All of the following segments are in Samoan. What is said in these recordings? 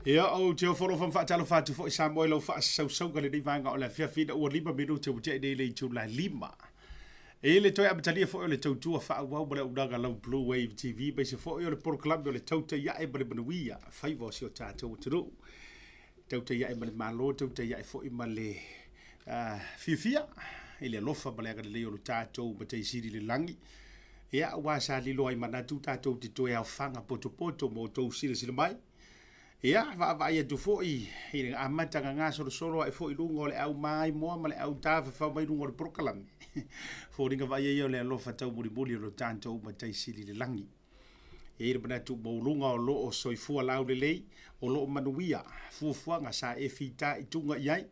Ia, ou te ofo alofa ma faatalofa atu foi Samoa i lau faasausauga i lenei vaega o le afiafi ina ua 5 minute ua tea nei le itula e 5. I le toe amatalia foi o le tautua faaauau ma le auaunaga a lau Blue Wave TV aemaise foi o le polokalame o le Tautai Ae ma le Manuia, faiva o si o tatou atunuu. Tautai ae ma le Malo, tautai ae foi ma le fiafia i le alofa ma le agalelei o lo tatou Matai Sili i le lagi. Ia, aua sa lilo ai manatu tatou te toe aofaga potopoto mo outou silasila mai. Ia, vaavaai atu foi i le amataga gasolosolo ae foi i luga o le au maimoa ma le au tafafao mai luga o le polokalame. Foliga vaaia ia o le alofa taumolimoli o lo tatou Matai Sili i le lagi. E i ai le manatu maualuga o lo o soifua laulelei, o lo o manuia fuafuaga sa e fitaituga i ai,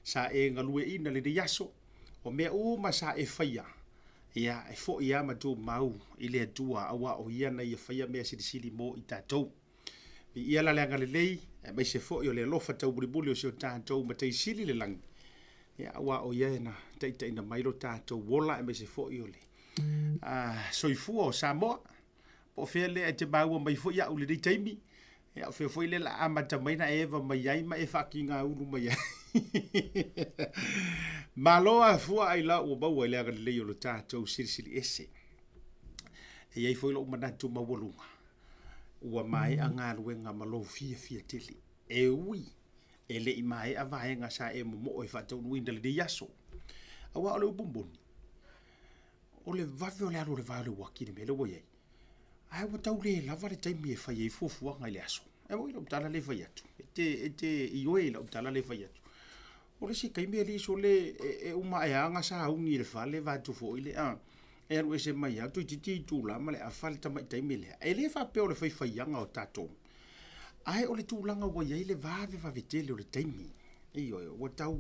sa e galueaiina lenei aso, o mea uma sa e faia, ia, e foi lava ma tumau i le Atua, aua o Ia na ia faia mea silisili mo i tatou. Viia la le agalelei, aemaise foi o le alofa taumulimuli o si o tatou Matai Sili i le lagi, ia, aua o Ia na taitaiina mai lo tatou ola, aemaise foi o le soifua o Samoa. Po o fea lea e te maua mai foi au i lenei taimi, ia, o fea foi lea o le a amata mai ona e eva mai ai ma e faatigaulu mai ai. Malo afua ailao ua maua i le agalelei o lo tatou Silisili Ese. E i ai foi lou manatu maualuga, ua maea galuega ma lou fiafia tele. E ui e le i maea vaega sa e momoo e faataunuuina i lenei aso. Aua o le upu moni, o le vave o le alu o le vae o le uaki i le mea lea ua i ai, ae ua tau le lava le taimi e fai ai fuafuaga i le aso. E moni lau tala lea e fai atu, e te ioe i lau tala lea e fai atu. O le isi taimi alii sole e uma ae lava ona sauni i le fale vaeatu foi le a, e alu ese mai lava toeitiiti itula ma le afa le tamai taimi lea. E le faapea o le faifaiaga o tatou, ae o le tulaga ua i ai le vavevave tele o le taimi. Ioe, ua tau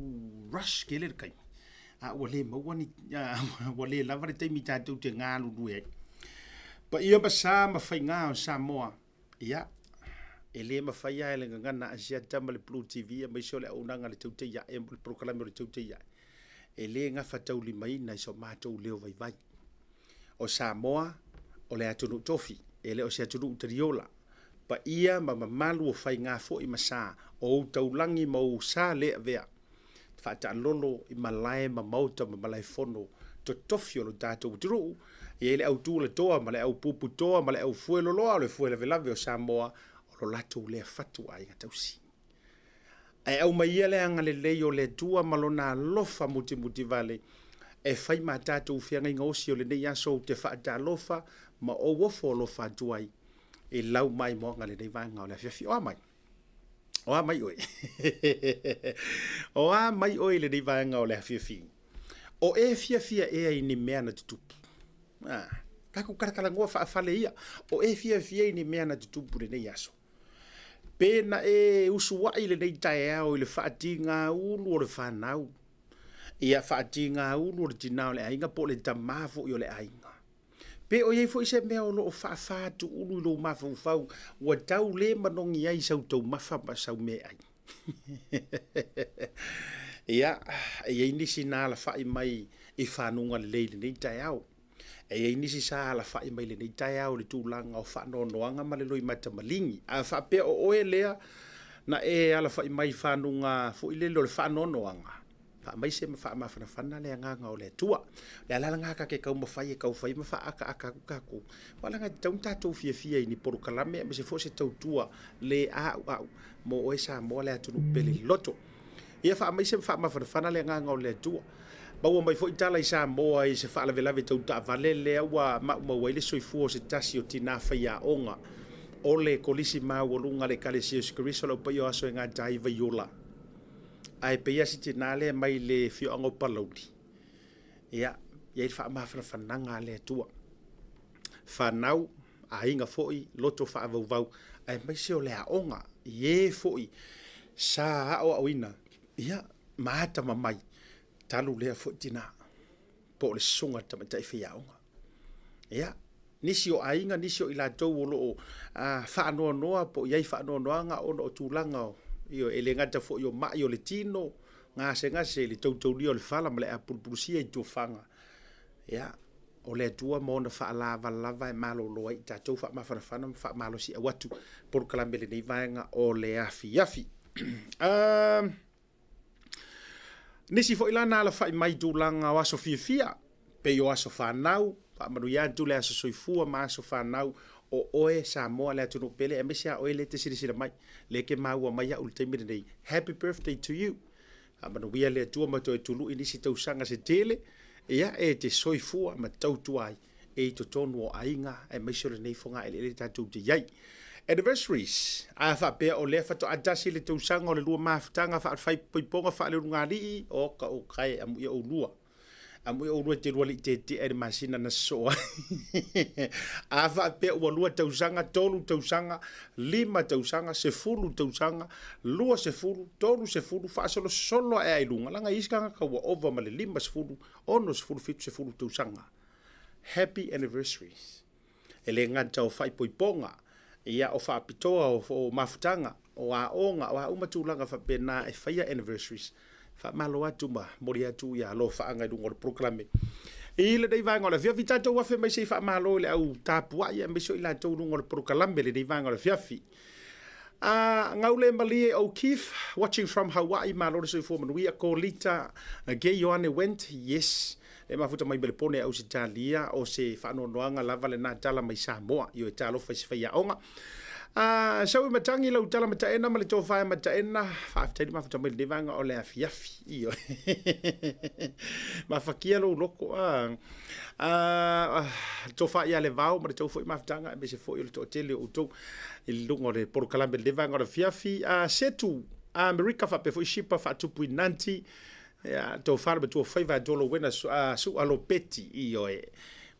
rush tele le taimi, a ua le maua ni, ua le lava le taimi tatou te galulue ai. Paia ma sa ma faiga o Samoa, ia, e le mafai lava e le Gagana Asiata ma le Blue TV aemaise o le auaunaga a le Tautai Ae ma le polokalame o le Tautai Ae, e le gafataulimaina i so matou leo vaivai. O Samoa, o le atunuu tofi, e le o se atunuu taliola. Paia ma mamalu o faiga foi ma sa, o ou taulagi ma ou sa le avea, faataalolo i malae ma maota ma malaefono totofi o lo tatou atunuu, e i ai le au tulatoa ma le au puputoa ma le au fueloloa o le fuelavelave o Samoa, o lo latou lea fatu aiga tausi. Ae aumai ia le agalelei o le Atua ma Lona alofa mutimutivale e fai ma tatou feagaiga osi o lenei aso ou te faatalofa ma ou ofo alofa atu ai i lau maimoaga i lenei vaega o le afiafi. O a mai? O a mai oe? O a mai oe i lenei vaega o le afiafi? O e fiafia ea i ni mea na tutupu? Ah, tatou talatalanoa faafale ia. O e fiafia i ni mea na tutupu i lenei aso? Pe na e usuai i lenei taeao i le faatigaulu o le fanau, ia faatigaulu o le tina o le aiga po o le tamā foi o le aiga. Pe o i ai foi se mea o lo o faafa-tuulu i lou mafaufau ua tau le manogi ai sau taumafa ma sau meaai. Ia, e i ai nisi na alafai mai i fanuga lelei i lenei taeao. E i ai nisi sa alafai mai lenei taeao i le tulaga o faanoanoaga ma le loimata maligi. A faapea o oe lea na e alafai mai i fanuga foi lele o le faanoanoaga, faamaise ma faamafanafana le agaga o le Atua. O le ala lena ta te taumafai e tau fai ma faaataata atu tatou, aua leaga e tatau ona tatou fiafia i ni polokalame aemaise foi o se tautua le a'ua'u mo oe Samoa le atunuu pele loto. Ia faamaise ma faamafanafana le agaga o le Atua. Maua mai foi tala i Samoa i se faalavelave tau taavale lea ua maumau ai le soifua o se tasi o tinā faiaoga o le Kolisi Maualuga a le Ekalesia o Iesu Keriso o le Aupaia o Aso e Gata ai Vaiola. Ae pei lava si tinā lea mai le afioaga o Palauli, ia, i ai le faamafanafanaga a le Atua. Fanau, aiga foi, loto faavauvau, aemaise o le aoga i e foi sa aoaoina, ia, ma atamamai, talu lea foi tinā, po o le susuga i le tamaitai faiaoga. Ia, nisi o aiga, nisi o i latou o lo o faanoanoa po o i ai faanoanoaga ona o tulaga o, ioe, e le gata foi o mai o le tino, gasegase i le toutoulia o le fala ma le apulupulusia i tuafaga. Ia. O le Atua ma ona faalavalava e malolo ai i tatou faamafanafana ma faamalosiau atu polokalame i lenei vaega o le afiafi. Uh, nisi foi la na alafai mai i tulaga o aso fiafia, pei o aso fanau, faamanuia atu le aso soifua ma aso fanau o oe Samoa le atunuu pele, aemaise a oe le te silasila mai, le ke maua mai au i le taimi lenei. Happy birthday to you. Faamanuia le Atua ma toe tului nisi tausaga se tele, ia e te soifua ma tautua ai e i totonu o aiga aemaise o lenei fogaeleele tatou te i ai. Anniversaries, a faapea o lea faatoa tasi le tausaga o le lua mafutaga faafaipoipoga faaleulugalii, oka ukae amuia oulua. Amuia oulua e te lua lei tetea i le masina na sosoo ai. A faapea ua 2 tausaga, 3 tausaga, 5 tausaga, 10 tausaga, 20, 30, faasolosolo ae ai luga, laga e i ai isi tagata ua ova ma le 50, 60, 70 tausaga. Happy anniversaries. E le gata o faaipoipoga, ia o faapitoa o mafutaga, o aoga, o a uma tulaga faapena e faia anniversaries. Faamalo atu ma momoli atu ia alofaaga i luga o le polokalame. I lenei vaega o le afiafi, tatou afe mai se i faamalo i le au tapuai aemaise o i latou i luga o le polokalame i lenei vaega o le afiafi. Gaulemalie O'Keefe, watching from Hawaii, malo le soifua manuia. Kolita Gay Ioane Wendt, yes, e mafuta mai Melepone, Ausetalia, o se faanoanoaga lava lena tala mai Samoa, ioe talofa i se faiaoga. Sau i Matangi lau tala mataena ma le tofa e mataena, faafetai le mafuta mai lenei vaega o le afiafi, ioe. Mafakia lou loko, tofa ia le vao ma le tou foi mafutaga aemaise foi o le toatele o outou i luga o le polokalame lenei vaega o le afiafi. Setu Amerika faapea foi Shipa faatupu i Nanti, ia, tofa le matua faiva e tolo wena sua lopeti, ioe.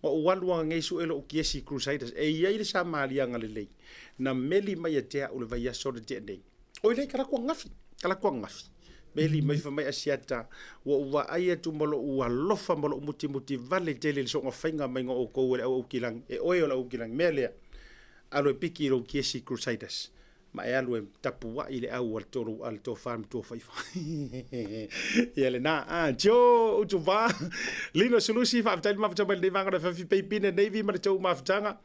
Ma ou alu anga nei sue lou kiesi Crusaders. E iai le Samaliaga lelei na meli mai ia te au le vaiaso na tea nei. Oi lei kalaku angafi, kalaku angafi. Meli mai fai mai Asiata, ua ou vaai atu ma lou alofa ma lou mutimuti vale tele i le soonga faiga maiga o outou e le auaukilangi, e oe o le auaukilangi. Mea lea, alu e piki i lou kiesi Crusaders, ma e alu e tapuai i le au a le tolu a le tofa matua faiva. Ia lena, a, tio utuva, Lino Sulusi, faafetai le mafutaga mai lenei vaega o le afiafi, Peipine Navy ma le tou mafutaga.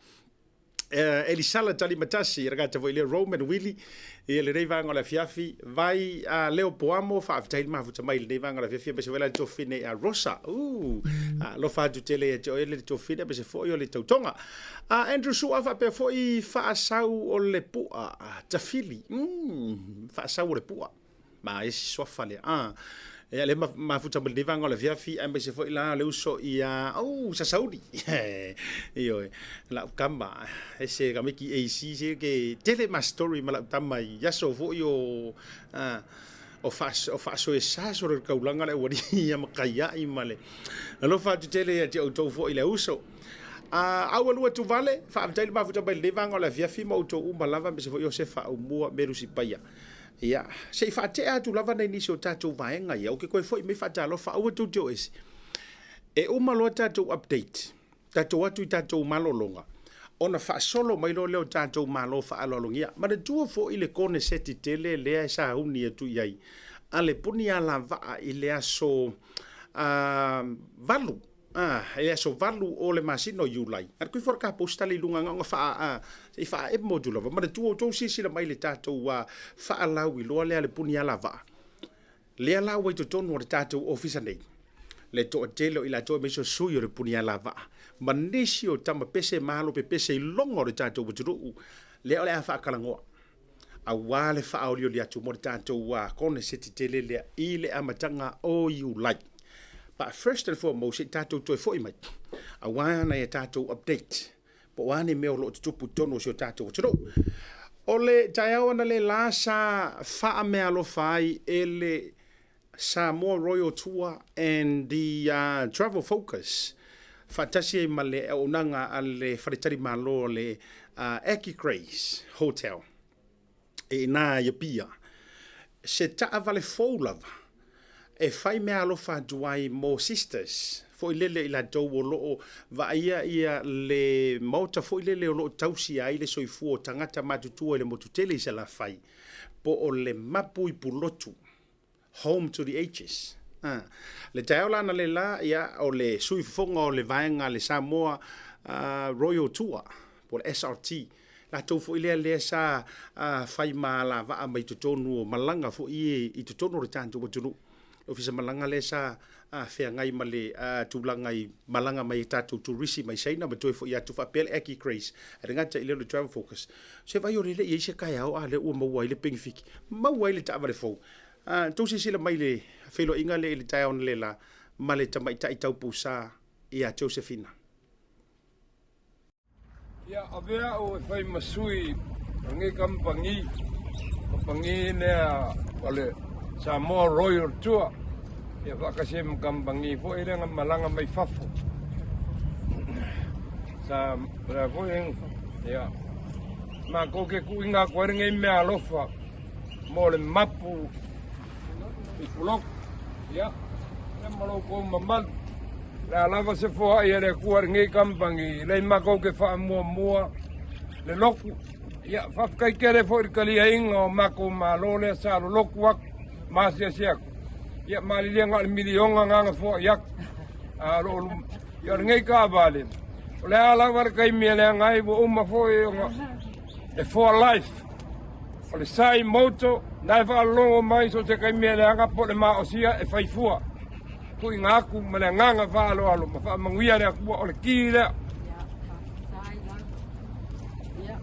Elisala Talimatasi, ragata foi lea Roman Willy, ia lenei vaega o le afiafi, vai a Leo Poamo, faafetai le mafuta mai lenei vaega o le afiafi, aemaise foi la le tofine a Rosa, alofa atu tele ia te oe le tofine, aemaise foi o le tautoga. A Andrew Sua faapea foi faasau o le pua, Tafili, faasau o le pua. Ma isi suafa lea. Ah. Ia le mafuta mai lenei vaega o le afiafi, aemaise foi la le uso ia, au, Sasauli. Ioe, lau tama, ese ka miki AC se ke tele ma story ma lau tama i aso foi o, ah, o faasoesa solo le kaulanga le aualii ia ma kaiai ma le alofa atu tele ia te outou foi le uso. Aualua Tuvale, faafetai le mafuta mai lenei vaega o le afiafi ma outou uma lava, aemaise foi Iosefa Aumua Melusi Paia. Ia, se i faatea atu lava nai nisi o tatou vaega ia, ou te toe foi mai faatalofa, aua tou te o ese. E uma loa tatou update, tatou atu i tatou malologa, ona faasolo mai loa lea o tatou malo faaaloalogia. Manatua foi le koneseti tele lea e sauni atu i ai a le puni alavaa i le aso 8 A, i le aso 8 o le masina o Iulai, a kui fora ka postale i luga nga fa a se i faaemo atu lava. Manatua outou silasila mai i le tatou faalauiloa lea a le puni alavaa, lea la ua i totonu o le tatou ofisa nei le toatele o i latou aemaise o sui o le puni alavaa ma nisi o tama pese ma alo pepese i loga o le tatou atunuu, lea o le a faatalanoa aua le faaolioli atu mo le tatou koneseti tele lea i le amataga o Iulai. But first and foremost, se i tatou toe foi mai, aua nai a tatou update, po o a ni mea o lo o tutupu i totonu o si o tatou atunuu. O le taeao analeila sa faameaalofa ai e le Samoa Royal Tour and the Travel Focus faatasi ai ma le auaunaga a le faletalimalo o le Aki Grace Hotel i ina i Apia, se taavale fou lava e fai meaalofa atu ai mo sisters foi lele i latou o lo o vaaia ia le maota foi lele o lo o tausia ai le soifua o tagata matutua i le motu tele i Salafai po o le Mapu i Pulotu. Home to the Ages. Le taeao la analeila, ia, o le sui fofoga o le vaega a le Samoa Royal Tour, po o le SRT, latou foi lea lea sa fai ma alavaa mai totonu o malaga foi i totonu o le tatou atunuu. Le ofisa malaga lea sa feagai ma le tulaga i malaga mai tatou turisi mai Saina ma toe foi atu faapea le Aki Grace, ae le gata i lea o le Travel Focus. Se vaai o le le i ai se taeao a lea ua maua ai le penefiti, maua ai le taavale fou. Tou silasila mai i le feiloaiga lea i le taeao analeila ma le tamaitai taupusa ia Josephina. Ia avea au e fai ma sui o lenei kamupani, kamupani lea o le Samoa Royal Tour, ia faatasi ai ma kamupani foi lea na malaga mai fafo. Sa lea foi, ia, matou te tuuina atu ai lenei mea alofa mo le mapu i Pulotu. Ia, ia ma lo outou mamalu. Le a lava se foai a le Atua i lenei kamupani, lei matou te faamuamua le lotu. Ia, faafetai tele foi i le taliaina o matou malo lea sa lolotu atu ma asiasi atu. Ia, malilie na o le miliona na na foai atu. A o lo o, ia o lenei taavale, o le a lava le taimi e leaga ai, ua uma foi ona e for life. O le sai moto, na e faalologo mai so o se taimi e leaga po o le maosia e fai fua. Tuuina atu ma le agaga faaaloalo ma faamanuia le Atua o le ki lea. Ia, faafetai lava. Ia,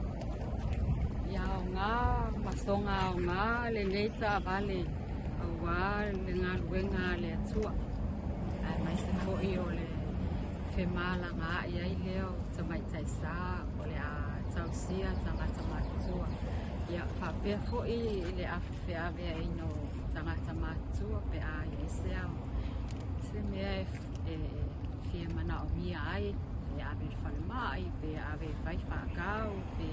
ia aoga ma soga aoga lenei taavale aua le galuega a le Atua, aemaise foi o le femalagaai ai lea o tamaitai sa o le a tausia tagata matutua. Ia faapea foi i le feaveaiina o tagata matutua pe a i ai se ao se mea e fia manaomia ai, pe ave i le falemai, pe ave e fai faakau, pe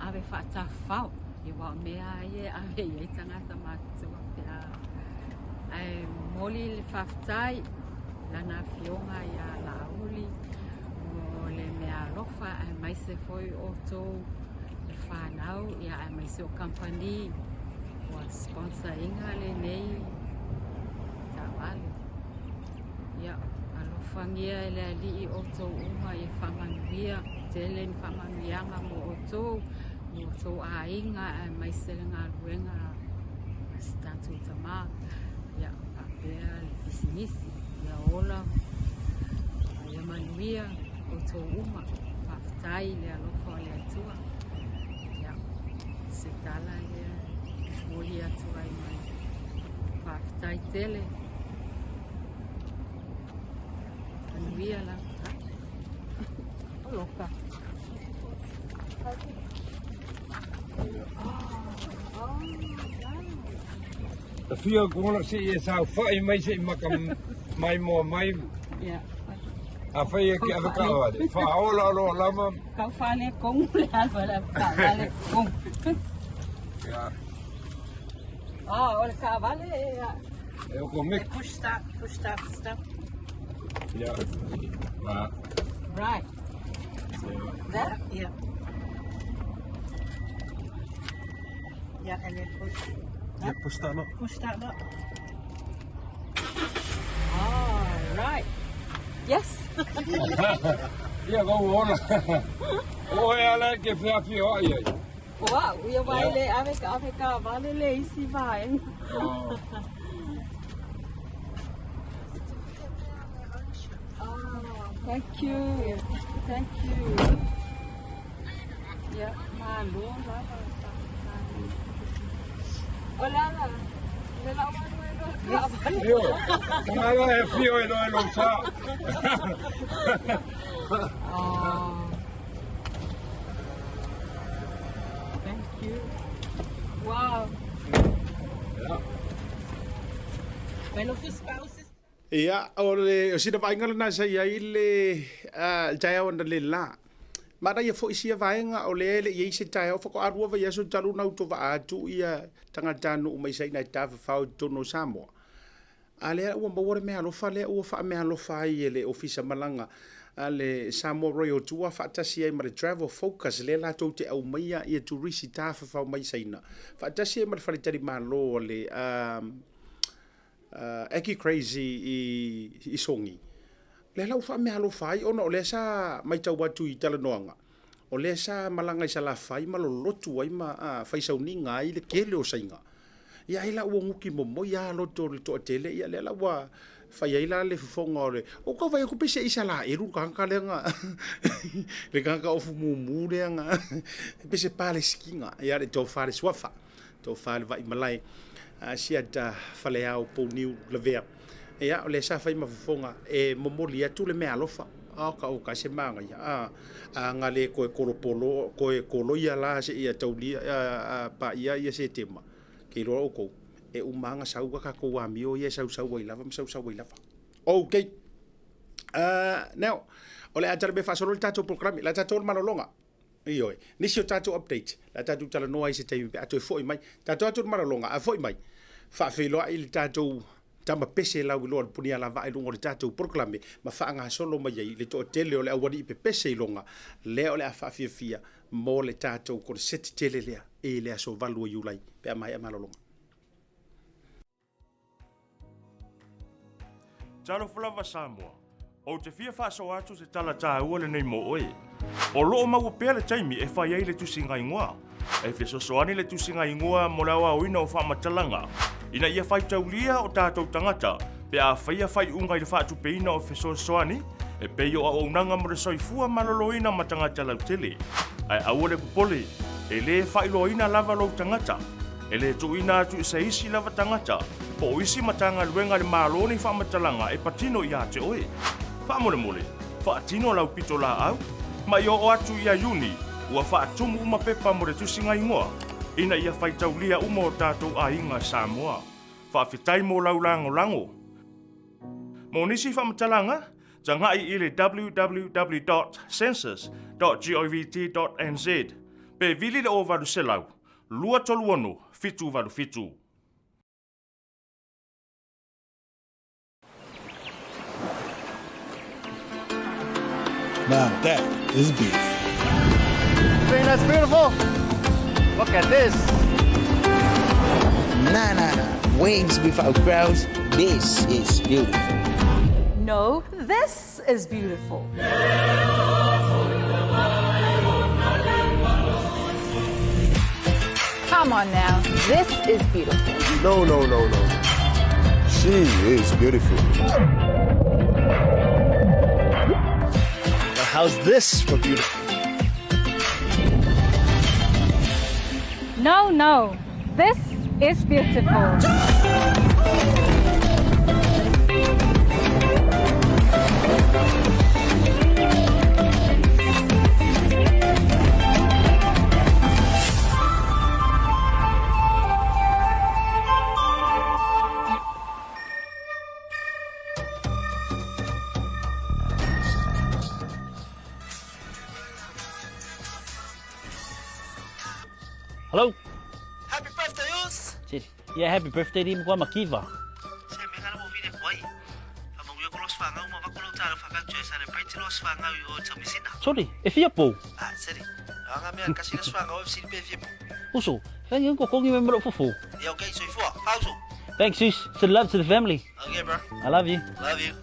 ave faatafafao. Ia aua o mea lava ia e ave i ai tagata matutua pe a. Ae momoli le faafetai i Lana Afioga ia Laauli mo le meaalofa aemaise foi outou le fanau ia aemaise o kamupani ua sponsor ina lenei taavale. Ia alofagia e le Alii outou uma ia faamanuia, tele ni faamanuiaga mo outou, mo outou aiga aemaise le galuega a si tatou tama. Ia faapea le pisinisi, ia ola ma ia manuia outou uma. Faafetai i le alofa o le Atua. Ia, se tala lea e momoli atu ai ma le faafetai tele. Manuia lava. Alofa. Ta fia kona se i e saofai mai se i maka maimoa mai. Yeah. A fai e ke ave kaavale. Faaola o loa lava. Kau fale kongu le alwa la kaavale kongu. Yeah. Ah, o le kaavale e a. E o ko mek. Push start, push start, stop. Yeah. Ma. Right. Yeah. That? Yeah. Yeah, and then push. Yeah, push that lot. Push that lot. Ah, right. Yes. Ia kau ona. O e ala ke whiawhi o ai ai. Wow, ia vai le ave ka ave ka vale le isi vai. Oh. Oh, thank you. Thank you. Ia, malo lava. O le ala, le lau alu e loa le taavale. Io, tangala e whio e loa e lou sa. Oh. Thank you. Wow. Yeah. Ia, o le o sina vaaiga lena sa i ai le taeao analeila. Manaia foi sia vaega o lea e le i ai se taeao faatoa lua vaiaso talu ona autovaa atu ia tagatanuu mai Saina e tafafao i totonu o Samoa. A lea ua maua le meaalofa lea ua faameaalofa ai e le Ofisa Malaga a le Samoa Royal Tour faatasi ai ma le Travel Focus lea latou te aumaia ia turisi tafafao mai Saina faatasi ai ma le faletalimalo a le Aki Crazy i i Songi, lea la ua faameaalofa ai ona o lea sa matau atu i talanoaga, o lea sa malaga i Salafai ma lolotu ai ma fai sauniga ai le tele o saiga. Ia ai la ua nuti momoi lava loto o le toatele, ia lea la ua fai ai la le fofoga o le... Ua tau vaai atu pe se i Isalaelu le tagata lea na le tagata ofu mumu lea na pe se Palesitina, ia le tofa le suafa, tofa le Vaimalae, Asiata Faleao Pouniu Lavea. Ia, o lea sa fai ma fofoga e momoli atu le meaalofa. A ka o ka se manaia. A, a na le koe kolopolo, koe koloia la seia taulia, a, paia ia Setema, ke iloa oukou, e uma lava na sau a tatou amio ia e sausau ai lava ma sausau ai lava. Okay. Now, o le a tala mea faasolo le tatou polokalame, le a tatou o le malologa. Ioe. Nisi o tatou update, le a tatou talanoa ai se taimi pe a toe foi mai. Tatou atu le malologa, a foi mai, faafeiloai le tatou tama pese lauiloa o le Punialavaa i luga o le tatou polokalame ma faagasolo mai ai le toatele o le aualii pepese i loga lea o le a faafiafia mo le tatou koneseti tele lea i le aso 8 o Iulai pe a maea malologa. Talofa lava Samoa, ou te fia faasoa atu se tala tāua lenei mo oe. O loo maua pea le taimi e fai ai le tusiga igoa. E fesoasoani le tusiga igoa mo le aoaoina o faamatalaga ina ia faitaulia o tatou tagata pe a faia faaiuga i le faatupeina o fesoasoani e pei o auaunaga mo le soifua maloloina ma tagata lautele. Ae aua le popole, e le faailoaina lava lou tagata. E le tuuina atu i se isi lava tagata po o isi Matagaluega a le Malo ni faamatalaga e patino ia te oe. Faamolemole, faatino lau pitolaau, ma i oo atu ia Iuni, ua faatumu uma pepa mo le tusiga igoa, ina ia faitaulia uma o tatou aiga Samoa. Faafetai mo lau lagolago. Mo nisi faamatalaga, tagai i le www.census.govt.nz pe vili le 0800 236 787. Now that is beef. Think that's beautiful? Look at this. Nah, nah, nah. Wings without crowds. This is beautiful. No, this is beautiful. Come on now, this is beautiful. No, no, no, no. She is beautiful. Now how's this for beautiful? No, no, this is beautiful. Hello. Happy birthday, Us! Yeah, happy birthday di mkwa makiva. Se me ngala mo vile kwai. Fa mangu yo kolos fa ngau ma va kolo talo fa ka tue celebrate los fa ngau yo tamisina. Sorry, e fia pou. Ah, seri. Anga mea kasi los fa ngau FC pe fia pou. Uso, thank you ko kongi me mro fufu. Yeah, okay, so ifua. Pauso. Thanks, sis. Send love to the family. Okay, bro. I love you. Love you.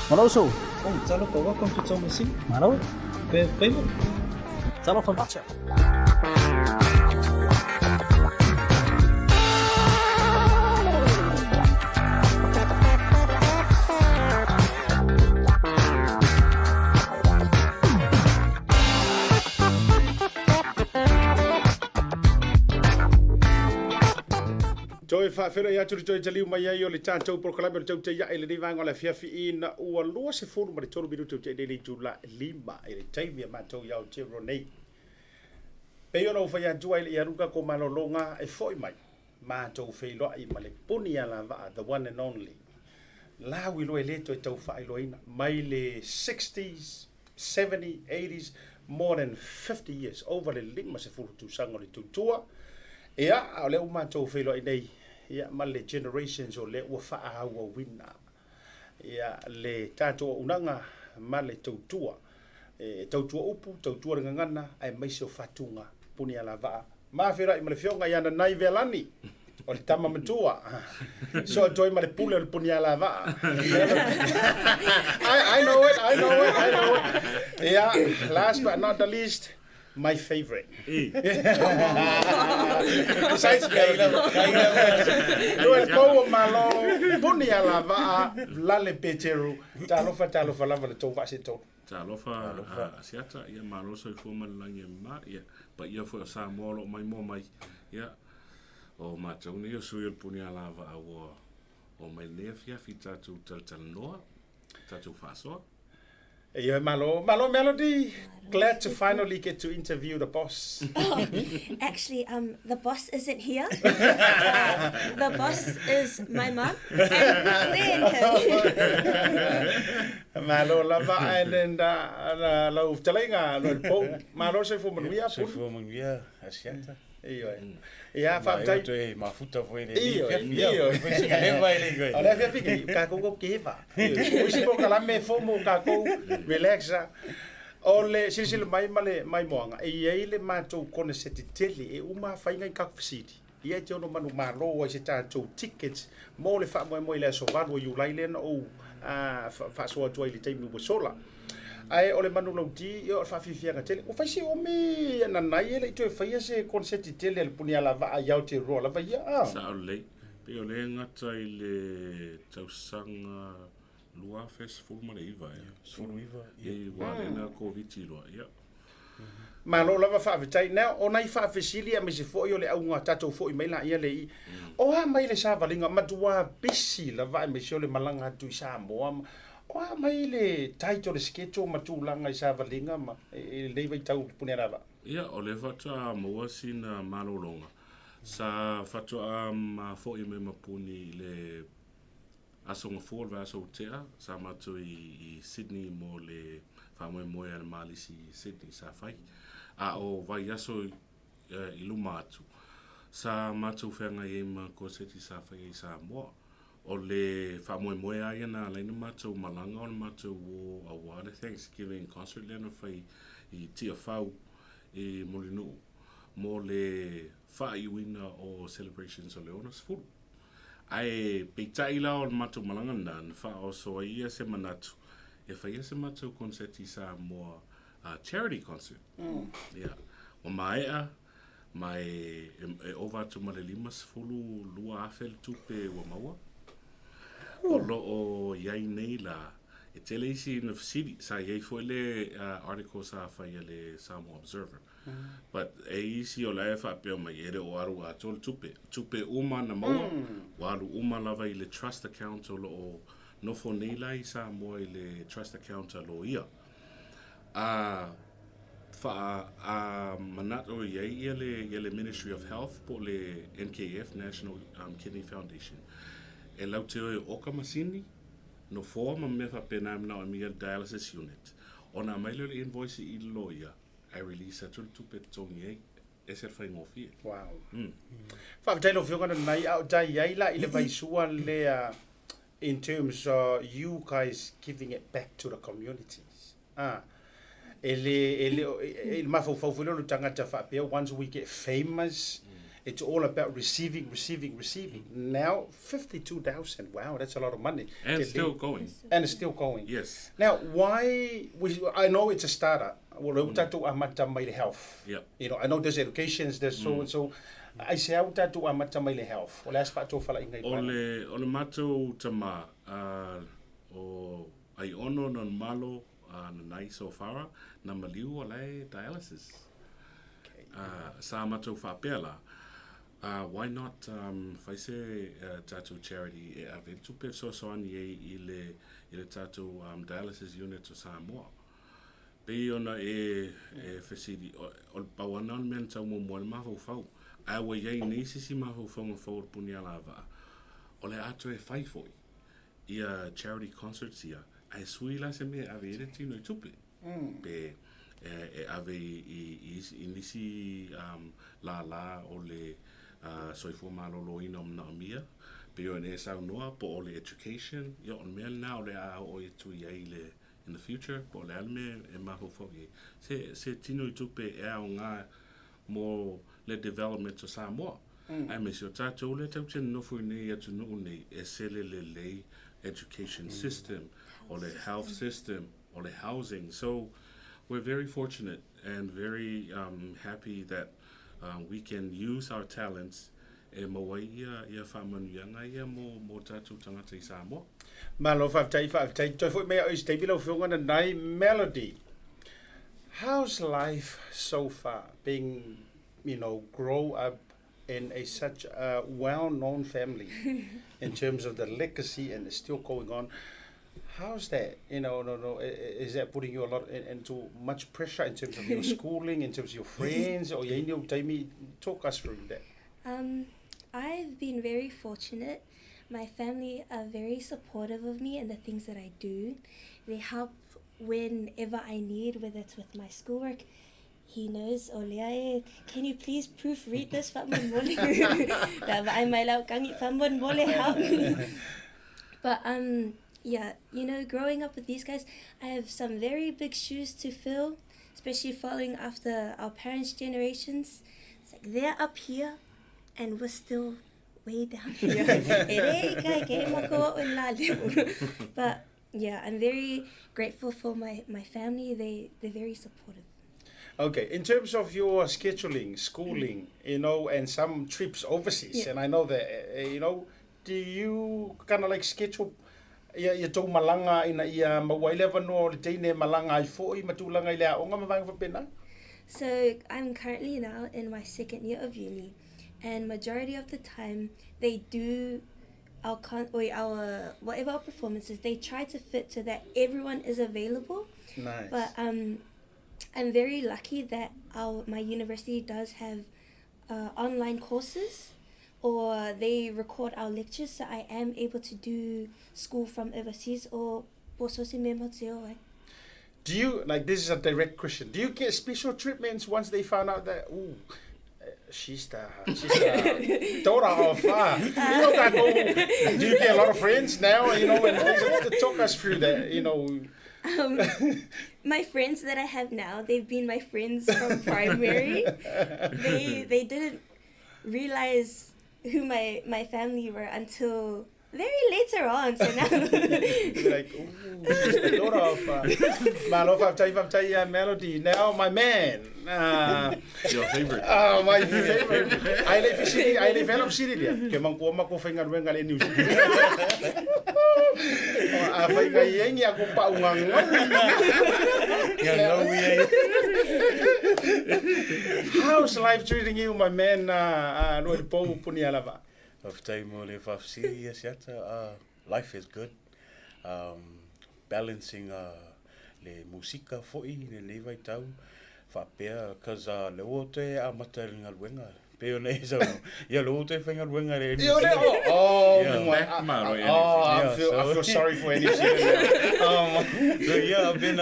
Malo uso. Oh, talofa, welcome to Tomasina. Malo. Pe payment. Talofa macha. Toe faafeiloai atu le toe taliu mai ai o le tatou polokalame o le tautai ae i lenei vaega o le afiafi ina ua 23 minute o te nei le itula 5 i le taimi a matou i Aotearoa nei. Pei ona ou fai atu ai le i alu tatou malologa e foi mai matou feiloai ma le puni alavaa the one and only lauiloa e le toe tau faailoaina mai le 60s 70, 80s, more than 50 years, over le 50 tausaga o le tautua. Ia, a o lea ua matou feiloai nei, ia, ma le generations o lea ua faaauauina, ia, le tatou auaunaga ma le tautua. E tautua upu, tautua le gagana, aemaise o fatuga puni alavaa. Ma feiloai ma le Afioga ia Nanai Vealani. O le tama matua. So atu ai ma le pule o le punialavaa. I know it, I know it, I know it. Yeah, last but not the least, my favorite. Besides Noel Pou o Malo, Punialavaa, Lale Peteru. Talofa, talofa lava le tou vaasetolu. Talofa Asiata, ia malo soifua ma le lagi e mama, ia paia foi o Samoa o lo o maimoa mai, ia o matou nei o sui o le Punialavaa ua omai i lenei afiafi tatou talatalanoa, tatou faasoa. Ioe malo, malo Melody, glad to finally get to interview the boss. Oh, actually, um, the boss isn't here. The boss is my mum and me and him. Malo lava and then lau fetalaiga Noel Pou. Malo soifua manuia. Soifua manuia Asiata. Ioe. Ia, faafetai. Toe mafuta foi le Ioe. O le afiafi nei, kākou kou keva. O isi polokalame e fou mo kākou, relax a. O le silasila mai ma le maimoaga, e i ai le matou koneseti tele e uma faiga i kaku fesili. Ia e te ono manumalo ai se tatou tickets mo le faamoemoe i le aso 8 o Iulai lea na ou faasoa atu ai i le taimi ua sola. Ae o le manulauti, ia o le faafiafiaga tele. Ua fai se umi nanai e le i toe faia se koneseti tele a le Punialavaa i Aotearoa lava ia, a? Sao lelei. Pei o lea e gata i le tausaga 2019 ea. 19, ia. I ua lea na Koviti loa, ia. Malo lava faafetai. Now, o nai faafesili aemaise foi o le auga tatou foi mai laia le i. O a mai le savaliga, matua pisi lava aemaise o le malaga atu i Samoa ma, o a mai le tight o le schedule ma tulaga i savaliga ma i lenei vaitau i Punialavaa? Ia, o lea faatoa maua sina malologa. Sa faatoa ma foi mai ma Puni i le aso Gafua o le vaiaso ua tea, sa matou i Sydney mo le faamoemoe a le Malisi i Sydney sa fai. A o vaiaso i luma atu, sa matou feagai ai ma konseti sa faia i Samoa. O le faamoemoe lava ia na ala ai ona matou malaga o le matou uō aua le Thanksgiving concert lea na fai i Tiafau i Mulinuu mo le faaiuina o celebrations o le 60. Ae peitai la o le matou malaga lena na faaoso ai ia se manatu e faia se matou konseti i Samoa charity concert. Ia, ua maea ma e ova atu ma le 52,000 le tupe ua maua. O lo o i ai nei la, e tele isi na fesili, sa i ai foi le article sa fai a le Samoa Observer. But e isi o la e faapea mai e le o alu atoa le tupe. Tupe uma na maua, ua alu uma lava i le trust account o lo o nofo nei la i Samoa i le trust account a loia. A faa a manaʻo i ai ia le ia le Ministry of Health po o le NKF, National Kidney Foundation, e latou te o e oka masini, nofoa ma mea faapena e manao e mia le dialysis unit. Ona aumai lea o le invoice i le loia, ae release atu le tupe e totogi ai, ese le faigofie. Wow. Faafetai lau Afioga Nanai, a o tai ai la i le vaisua lea in terms of you guys giving it back to the communities. Ah, e le, e le, e, le mafaufau foi lea o le tagata faapea once we get famous, it's all about receiving, receiving, receiving. Now, 52,000, wow, that's a lot of money. And still going. And it's still going. Yes. Now, why, we, I know it's a startup. Ua lea ua tatou amata mai le health. You know, I know there's educations, there's so and so. Aisea ua tatou amata mai le health? O le a se faatofalaiga i O le, o le matou tama, o Aiono Nanumalo Nanai so far, na maliu o la e dialysis. Sa matou faapea la, why not fai se tatou charity e ave le tupe e fesoasoani ai i le, i le tatou dialysis unit o Samoa. Pei ona e fesili, o le pau lava lena o le mea na tau muamua ai le mafaufau. Ae ua i ai nei se isi mafaufauga fou o le Punialavaa, o le a toe fai foi ia charity concerts ia, ae sui la se mea e ave i ai le tino i tupe. Pe e ave i nisi lālā o le soifua maloloina o manaomia, pei ona e saunoa, po o le education, ia o le mea lena o le a oo atu i ai le in the future, po o le a le mea e mafaufau i ai. Se tino i tupe e aoga mo le development o Samoa. Aemaise o tatou lea tatou te nonofo i inei i atunuu nei, ese le lelei education system, o le health system, o le housing. So, we're very fortunate and very um, happy that we can use our talents e maua ai ia, ia faamanuiaga ia mo, mo tatou tagata i Samoa. Malo, faafetai, faafetai. Toe foi mai au i se taimi lau Afioga Nanai. Melody, how's life so far being, you know, grow up in a such a well-known family in terms of the legacy and it's still going on. How's that? You know, no, no, is that putting you a lot in, into much pressure in terms of your schooling, in terms of your friends, or you know, talk us through that. Um, I've been very fortunate. My family are very supportive of me and the things that I do. They help whenever I need, whether it's with my schoolwork. He knows, Olea, can you please proofread this? Help me. But um, yeah, you know, growing up with these guys, I have some very big shoes to fill, especially following after our parents' generations. It's like they're up here and we're still way down here. But yeah, I'm very grateful for my, my family. They, they're very supportive. Okay, in terms of your scheduling, schooling, you know, and some trips overseas, yeah. and I know that, eh, you know, do you kind of like schedule ia, ia tou malaga ina ia maua ai le avanoa o le teine e malaga ai fo'i ma tulaga i le aoga ma vaega faapena? So I'm currently now in my second year of uni, and majority of the time they do our con or our whatever our performances, they try to fit so that everyone is available. Nice. But um, I'm very lucky that our my university does have uh, online courses or they record our lectures so I am able to do school from overseas or Do you, like this is a direct question, do you get special treatments once they found out that, ooh, she's the, she's the daughter of, you know, that, oh, do you get a lot of friends now, you know, and things, talk us through that, you know. Um, my friends that I have now, they've been my friends from primary. They, they didn't realize who my, my family were until very later on. So now like, ooh, daughter of Malo Faftai Faftai Melody. Now my man. Your favorite. Oh, my favorite. Ai le fisiri, ai le velo fisiri lia. Ke mangkua mako whainga ruenga le New Zealand. A whainga i engi a ko pau ngā ngau. Ngā ngau i ai. How's life treating you, my man, uh, uh, Lua Pou Puni Alava? Faafetai mo le faafesili Asiata. Uh, life is good. Um, balancing uh, le musika fo'i lenei vaitau faapea cause uh, le ua toe amata i le galuega pei ona e saunoa ia le ua toe faigaluega i le New Zealand. Oh, yeah. my, oh, I feel, I feel sorry for New Zealand. Oh, so yeah, I've been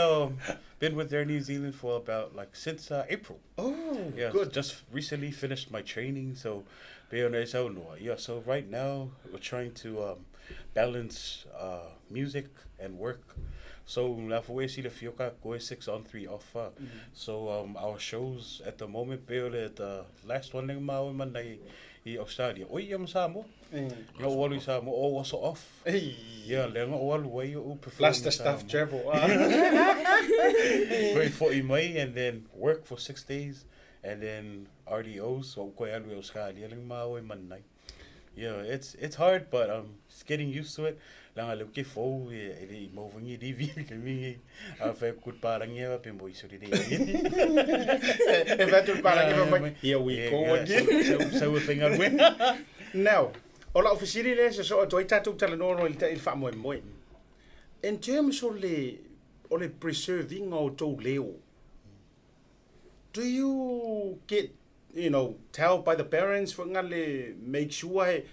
been with Air New Zealand for about like since uh, April. Oh, yeah, good. Just recently finished my training, so pei ona e saunoa. Yeah, so right now we're trying to um, balance uh, music and work. So la fo e silafia ka koe 6 on 3 off. So um, our shows at the moment pei o le the last one le maua mai i Australia. Oi ia ma Samoa. Nga o alu i Samoa, o aso off. Yeah, le nga o alu ai o perform. Plus the staff travel. Koe fo'i mai and then work for 6 days and then RDO, so koe alu i Australia le maua manai. Yeah, it's it's hard, but um, just getting used to it. Langa le ke fou e e le i mauvangi rivi ke mingi a fa kut parangi e pe mo iso re. E fa tu parangi pa here we go again. So so we finga we. Now, o lau fesili lea se soo atu ai tatou talanoa loa i le faamoemoe. In terms o le o le preserving o tou leo, do you get you know, tell by the parents foi ngale make sure he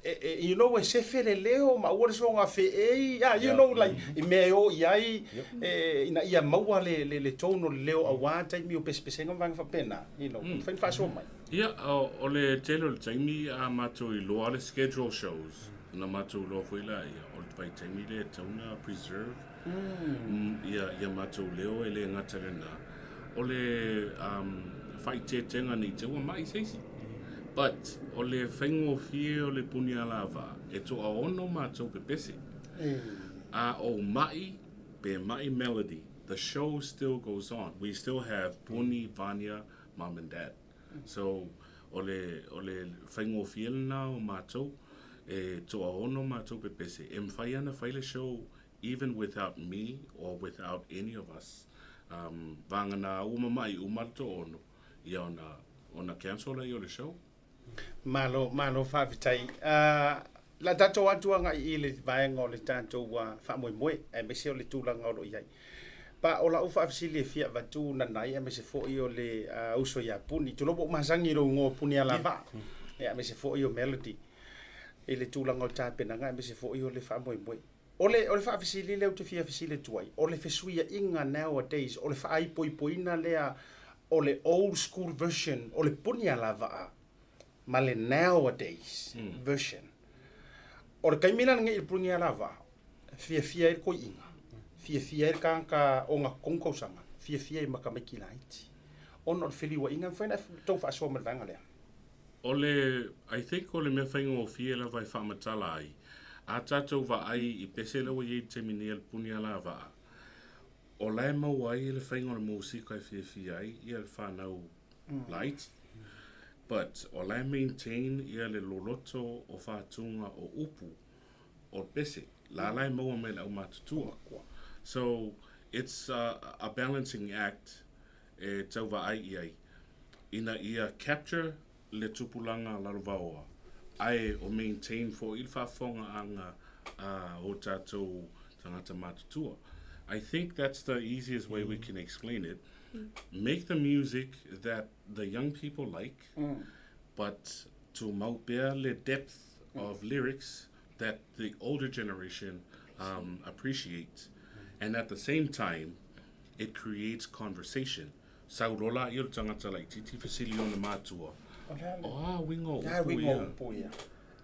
e, you know, e sefe le leo ma ua le soga fe'ei, yeah, you know, like, i mea e o i ai, e, ina ia maua le, le, le tone o le leo auā taimi o pesepesega ma vaega faapena, you know, mm. mafai ona faasoa mai. Ia, o, o le tele o le taimi a matou iloa le schedule shows, na matou iloa foi laia, o le vaitaimi lea e tatau ona preserve mm. ia, ia matou leo e le gata lenā. O le um, faaiteetega nei te ua ma'i se isi. But o le faigofie o le puni alavaa, e toaono matou pepese. A o ma'i pe ma'i Melody, the show still goes on. We still have Puni, Vanya, mum and dad. So o le o le faigofie lena o matou, e toaono matou pepese. E mafai lava ona fai le show even without me or without any of us. Um, vagana ua mama'i uma le toaono, ia ona ona cancel lea o le show. Malo, malo faafetai. La tatou atu agai i le vaega o le tatou faamoemoe, aemaise o le tulaga o lo o i ai. Pa o lau faafesili e fia avatu Nanai aemaise foi o le uso ia Puni. Tulou ua ou masani i lou igoa o Punialavaa, aemaise foi o Melody i le tulaga o le tapenaga aemaise foi o le faamoemoe. O le, o le faafesili lea ou te fia fesili atu ai, o le fesuiaiga nowadays, o le faaipoipoina lea o le old school version o le Punialavaa ma le nowadays version. O le taimi la lenei i le Punialavaa, fiafia ai le toeaina, fiafia ai le tagata ogatotonu tausaga, fiafia ai ma tamaiti laiti. Ona o le feliuaiga, e mafai ona outou faasoa ma le vaega lea? O le, I think o le mea faigofie lava e faamatala ai, a tatou vaai i pese lea ua i ai i le taimi nei a le puni alavaa, o la e maua ai le faiga o le musika e fiafia ai ia le fanau laiti. But o la e maintain ia le loloto o fatuga o upu o le pese, la la e maua mai le aumatutua. So, it's a balancing act e tau vaai i ai, ina ia capture le tupulaga lalovaoa, ae o maintain foi le faafofogaaga a o tatou tagata matutua. I think that's the easiest way we can explain it. Make the music that the young people like, but tumau pea le depth of lyrics that the older generation appreciate. And at the same time, it creates conversation. Sau loa laia o le tagata laitiiti fesili i ona matua, O a uiga o upu ia?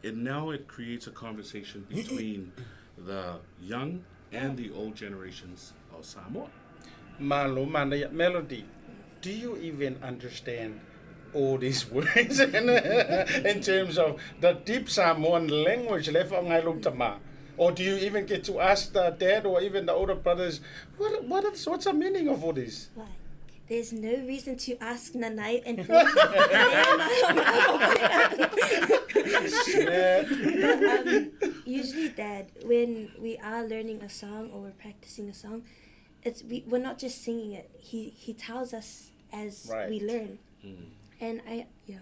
And now it creates a conversation between the young and the old generations of Samoa. Malo manaia. Melody, do you even understand all these words in terms of the deep Samoan language lea e faaaoga e lou tama? Or do you even get to ask the dad or even the older brothers, what's the meaning of all this? Like, there's no reason to ask Nanai and Snap. But, usually, Dad, when we are learning a song or we're practicing a song, we're not just singing it. He tells us as we learn. And I, yeah.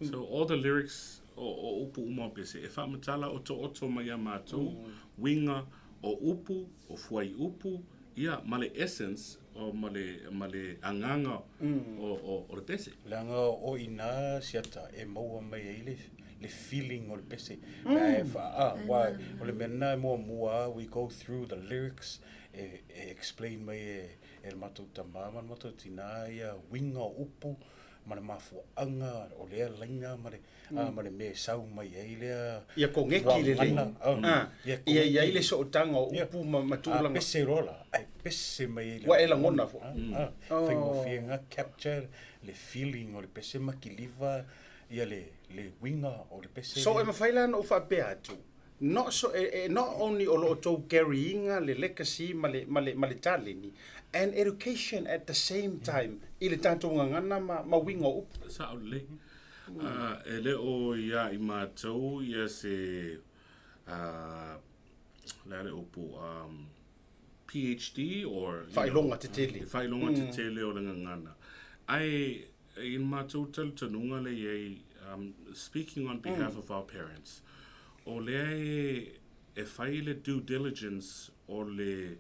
So all the lyrics o upu uma o pese, e faamatala otooto mai iā matou, uiga o upu, o fuaiupu, ia, ma le essence, o ma le, ma le agaga o, o le pese. Leaga o i ina siata e maua mai ai le, le feeling o le pese. Pe a e faa, a, aua o le mea lena e muamua we go through the lyrics e, e explain mai e, e le matou tama ma le matou tina ia uiga o upu ma le mafuaaga o lea laina ma le, a, ma le mea e sau mai ai lea Ia kogeki lelei. A, ia i ai le sootaga o upu ma, ma tulaga. A pese loa la, ae pese mai ai le. Ua e lagona foi. A, faigofie ga capture le feeling o le pese ma kiliva ia le, le uiga o le pese. So e mafai la ona ou faapea atu, not so, e, e, not only o lo o tou carry ina le legacy ma le, ma le, ma le taleni, and education at the same time i le tatou gagana ma, ma uiga o upu. Sao lelei. E le o ia i matou ia se, le a le upu, PhD or, you know, Faailoga tetele. Faailoga tetele o le gagana. Ae i le matou talitonuga lea i ai, speaking on behalf of our parents, o lea e, e fai le due diligence o le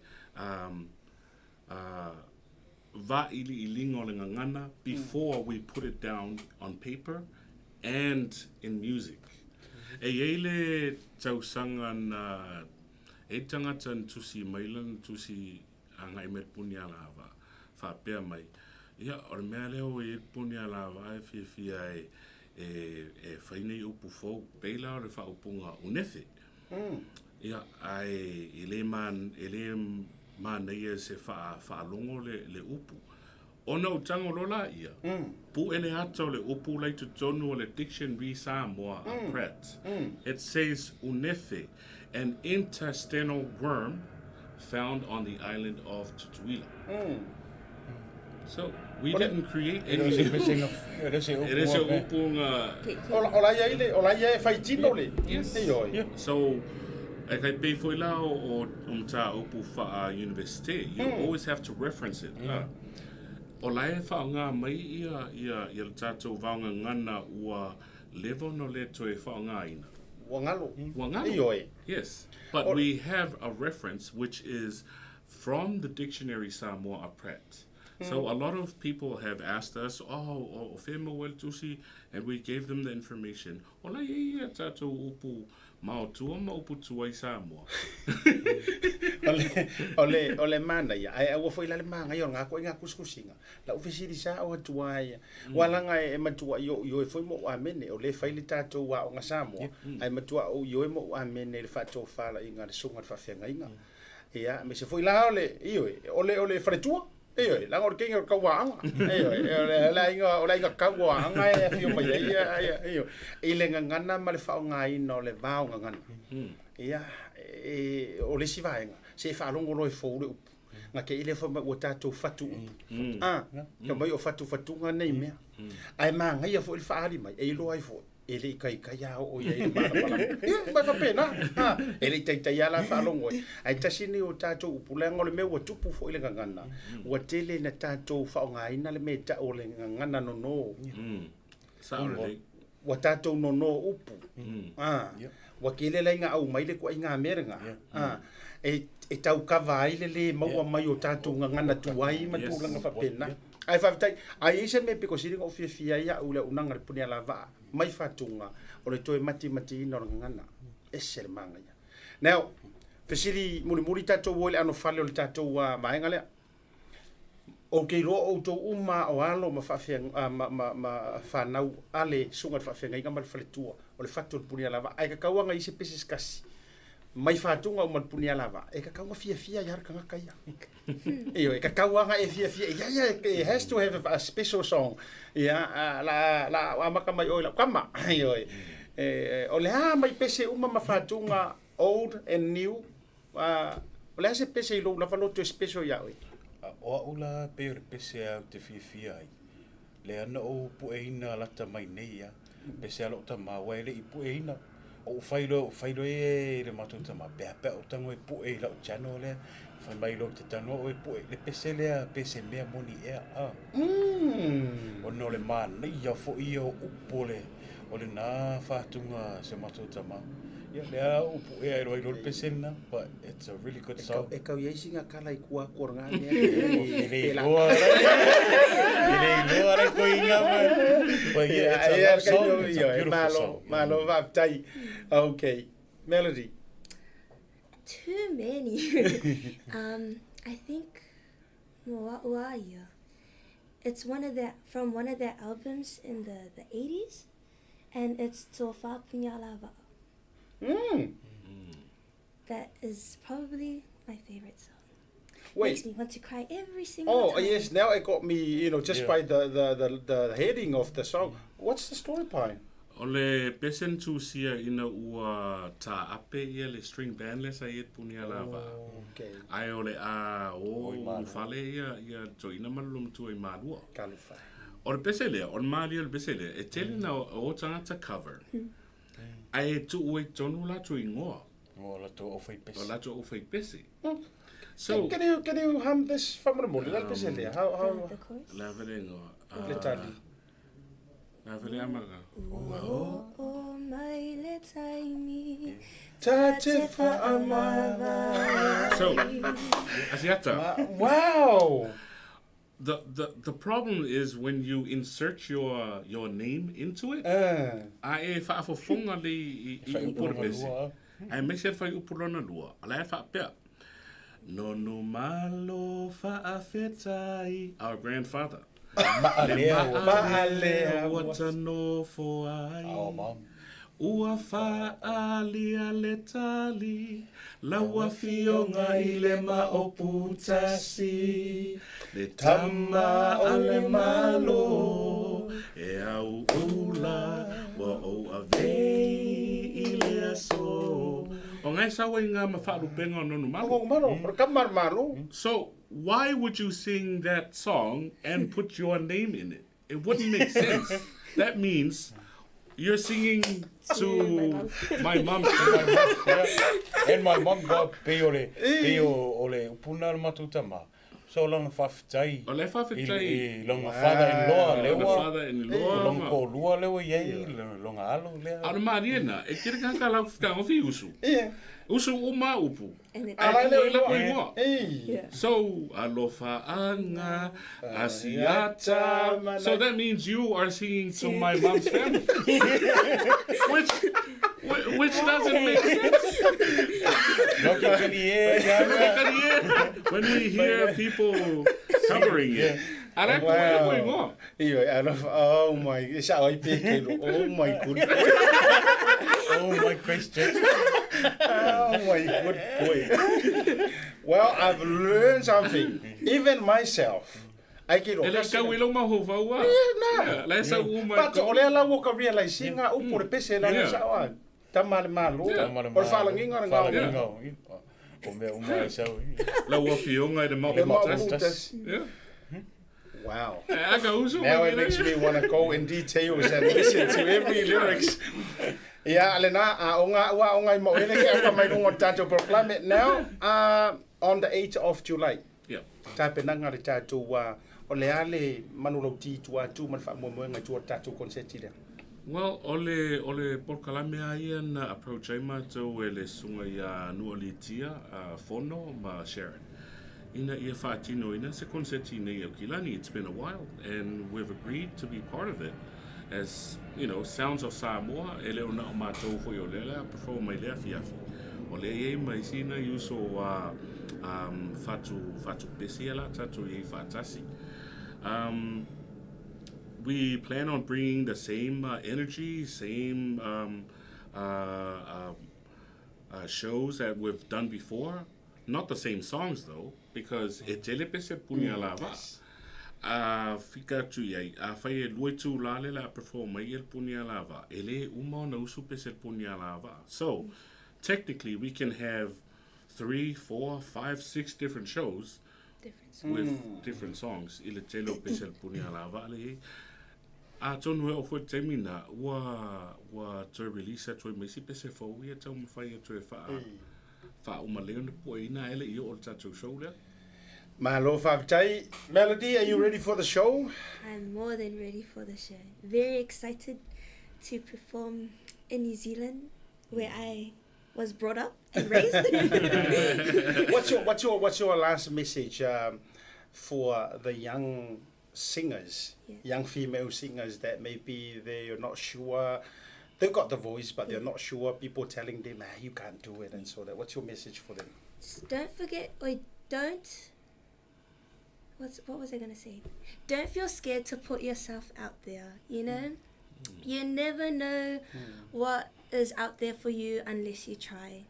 vailiiliga o le gagana before we put it down on paper and in music. E i ai le tausaga na e i tagata na tusi mai lana tusi agai mai le Punialavaa, faapea mai, Ia, o le mea lea ua i ai le Punialavaa e fiafia e, e, e fai nei upu fou, pei la o le faaupuga unefe. Ia, ae e le, man, e le manaia se faa, faalogo le, le upu. Ona ou tago loa laia, pu'e le ata o le upu la i totonu o le Dictionary Samoa a Pratt. It says unefe, an intestinal worm found on the island of Tutuila. So, we didn't create E le o se pese ga- e le o se upu E le o se ga- upu ga- O la ia i le, o la ia e fai tino le. Yes. Ioe. So, e kai pei foi la o mataupu faa-universite, you always have to reference it. O la e faaaoga mai ia ia ia le tatou vaogagana ua leva ona le toe faaaogaina. Ua galo. Ua galo. Ioe. Yes. But we have a reference which is from the dictionary Samoa a Pratt. So a lot of people have asked us, oh, o fea e maua ai le tusi, and we gave them the information. O la e i ai ia tatou upu maotua ma upu tuai Samoa. O le, o le manaia, ae aua foi la le magaia o lena koe ngā kusikusiga. La'u fesili sa o atu a ia. Ua laga e matua i o'u ioe foi ma o'u amene, o lē fai le tatou aoga Samoa, ae matua o'u ioe ma o'u amene i le faatofalaiga a le susuga i le faafeagaiga. Ia, aemaise foi la o le, ioe, o le, o le faletua, ioe, leaga o le kegi o le kauaaga, ioe, o le aiga, o le aiga kauaaga e afio mai ai, ia, ia, ioe, i le gagana ma le faaaogaina o le va o gagana. Ia, e, o le isi vaega, se e faalogo loa e fou le upu, na te i lea fai mai ua tatou fatu upu. A, fai mai o fatufatuga nei mea. Ae magaia foi le faaali mai, e iloa ai foi, e le i taitai a oo i ai le malamalama. Ia, mai faapena, a, e le i taitai a la faalogo ai. Ae tasi lenei o tatou upu, leaga o le mea ua tupu foi le gagana, ua tele ina tatou faaaogaina le mea e tau o le gagana nono. Sao lelei. Ua tatou nono upu. A, ua tele la ina aumai le ituaiga mea lena. A, e, e tau kava ai le lē maua mai o tatou gagana tuai ma tulaga faapena. Ae faafetai, a i ai se mea pito sili ona ou fiafia ai au i le auaunaga a le Punialavaa mai Fatuga, o le toe matimatiina o le gagana. Ese le manaia. Now, fesili mulimuli tatou o i le anofale o le tatou vaega lea. Ou te iloa o outou uma o alo ma ma, ma, ma fanau a le susuga i le faafeagaiga ma le faletua o le fatu o le Punialavaa, ae tatau lava ona i ai se pese se tasi mai Fatuga uma i le Punialavaa, e tatau ona fiafia ai lava le tagata ia. Ioe, e tatau lava ona e fiafia, ia, ia, it has to have a special song. Ia, la, la amata mai oe i lau tama. Ioe. E, o le a mai pese uma ma Fatuga, old and new, o le a se pese i lou lava loto e special iā oe? O a'u la pei o le pese a ou te fiafia ai, lea na ou pu'eina lata mai nei a, pese a lo'u tamā ua e le'i pu'eina. Ou fai loa, ou fai loa e i le matou tamā, pe a pe a ou tago e pu'e i la'u channel lea, fai mai loa ou te tago a'u e pu'e, le pese lea pe se mea moni ea, a. Ona o le manaia foi ia o upu o le, o lena faatuga a si o matou tamā. Ia, lea ou pu'ea ai loa i le pese lena, but it's a really good song. E kau i ai sina kala i kua atu o lena mea. E le iloa. E le iloa le koiga mai. But yeah, it's a love song. It's a beautiful song. Malo, faafetai. Okay. Melody. Too many. I think Moa'ua ia. It's one of their, from one of their albums in the, the 80s, and it's Tofa Punyalava. That is probably my favorite song. Wait. Makes me want to cry every single Oh, time. yes, now it got me, you know, just Yeah. by the heading of the song. What's the story behind? O le pese na tusia ina ua tāape ia le string band lea sa i ai i le Punialavaa. Okay. Ae o le a o ulufale ia ia le toeaina ma le loomatua i Malua. Talofa. O le pese lea, o le malie o le pese lea, e tele na o tagata cover. Ae e tuu ai tonu latou igoa. O latou aufaipese. O latou aufaipese. So, Can you hum this faamolemole? Le pese lea. How, The chorus? Le a vele igoa. Le tali. Le a vele amaka. Ua oo mai le taimi Ta te faamavae. So, Asiata. Wow. The problem is when you insert your name into it, a e faafofoga le i i upu o le pese. Aemaise le fuaiupu lona lua, o la e faapea. Nonu malo faafetai, our grandfather. Maalea Le ua maalea ua tanofo ai. Our mom. Ua faaalia le tali, lau Afioga i le Maoputasi, le Tama a le Malo, e auula ua ou ave i le aso. O ngai sau ai ngā ma whaalupenga o nonu malo. Nonu malo, o tama le Malo. So, why would you sing that song and put your name in it? It wouldn't make sense. That means you're singing to my mum. And my mum got pei o le, pei o, o le upuna le matou tama. So lona faafetai. O le faafetai. I, i lona father-in-law Lona lewa. father-in-law. Lona toalua lewa i ai, lona alo lea. A o le malie na, e tele kaka lau fikagofi usu. Usu uma upu. And Ae tuu i lako igoa. Yeah. So, alofa anga, asiata. So that means you are singing to my mom's family. which, which doesn't make sense. When we hear people covering it, I like Wow. Ioe, alofa, oh my, e sao ai pe ke lo, oh my goodness. Oh my Grace Jackson. Oh my good boy. Well, I've learned something. Even myself. Ai ke lo. E le kau i lau mahofaua. Yeah, na. Yeah, le sau uma. But o lea lau o ka realize ngā upu le pese la Yeah. sao ai. Tama le malo. Tama le O le faalagiga le ngā. Faalagiga. O mea uma e sau. Lau afioga i le Le maoputasi. Yeah. Wow. Aka usu. Now it makes me want to go in details and listen to every lyrics. Yeah, alena, a onga ua onga i moele ke aka mai lunga o tātou proclaim it now on the 8th of July. Yeah. Tapenanga le tātou o le ale manulau ti tua tu man wha mua mua tua tātou konseti lea. Well, o le, o le polokalame a ia na approach ai mātou e le sunga ia Nualitia, Fono ma Sharon. Ina ia whaatino ina se konseti nei o Kilani. It's been a while and we've agreed to be part of it. As, you know, Sounds of Samoa, e leo na o mātou foi o lea, perform mai lea fiafi. O lea iei mai sina i uso um, whatu, whatu pesi ala, tātou iei whaatasi. We plan on bringing the same energy, same shows that we've done before. Not the same songs though, because e tele pese puni ala va. A fika atu iai, a whai e lue tū lale la perform mai el puni ala va. E le uma ona usu pese el puni ala va. So, technically we can have 3, 4, 5, 6 different shows Different with songs. different songs. I le tele o pese el puni ala va le e. A tonu e o fue temina, ua, ua toe release atu e meisi pese fau ia tau mawhai atu e wha, wha umaleo na pua ina ele i o le tātou show lea. Malo whaafitai. Melody, are you ready for the show? I'm more than ready for the show. Very excited to perform in New Zealand, where I was brought up and raised. What's your what's your what's your last message for the young singers, young female singers that maybe they're not sure, they've got the voice but they're not sure. People telling them, ah, you can't do it, and so that. What's your message for them? Just don't forget, or don't. What was I gonna say? Don't feel scared to put yourself out there. You know, you never know what is out there for you unless you try.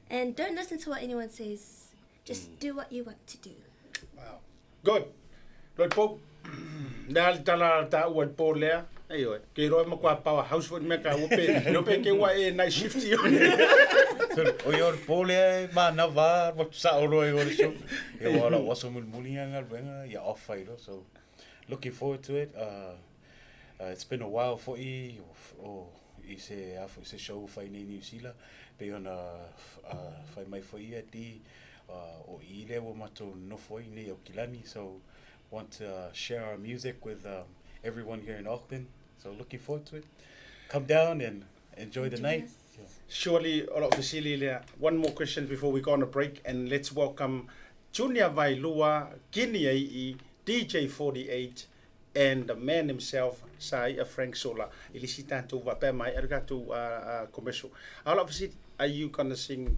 And don't listen to what anyone says. Just do what you want to do. Good. Lord Pope. Nā le tala tā ua po lea. Ei oe, ke roe ma kua power house fo me ka upe, no pe ke ua e night shift i. O ia o le pō lea e mānawa, watu sa oro e o le show. Ia wala waso mulimuli nga ngaluega, ia off ai lo. So, looking forward to it. It's been a while for i, o, i se, a fo, se show whai nei New Zealand. Pe ona whai mai fo ia ti, o i lea ua matou nofo i nei o Kilani. So, want to share our music with everyone here in Auckland. So, looking forward to it. Come down and enjoy the night. Surely, o Vasili lea. One more question before we go on a break, and let's welcome Junior Vailua, Guinea AE, DJ 48, and the man himself, Saia Frank Sola. Ilisi tātou wa pē mai, arigato commercial. Alo Vasili, are you gonna sing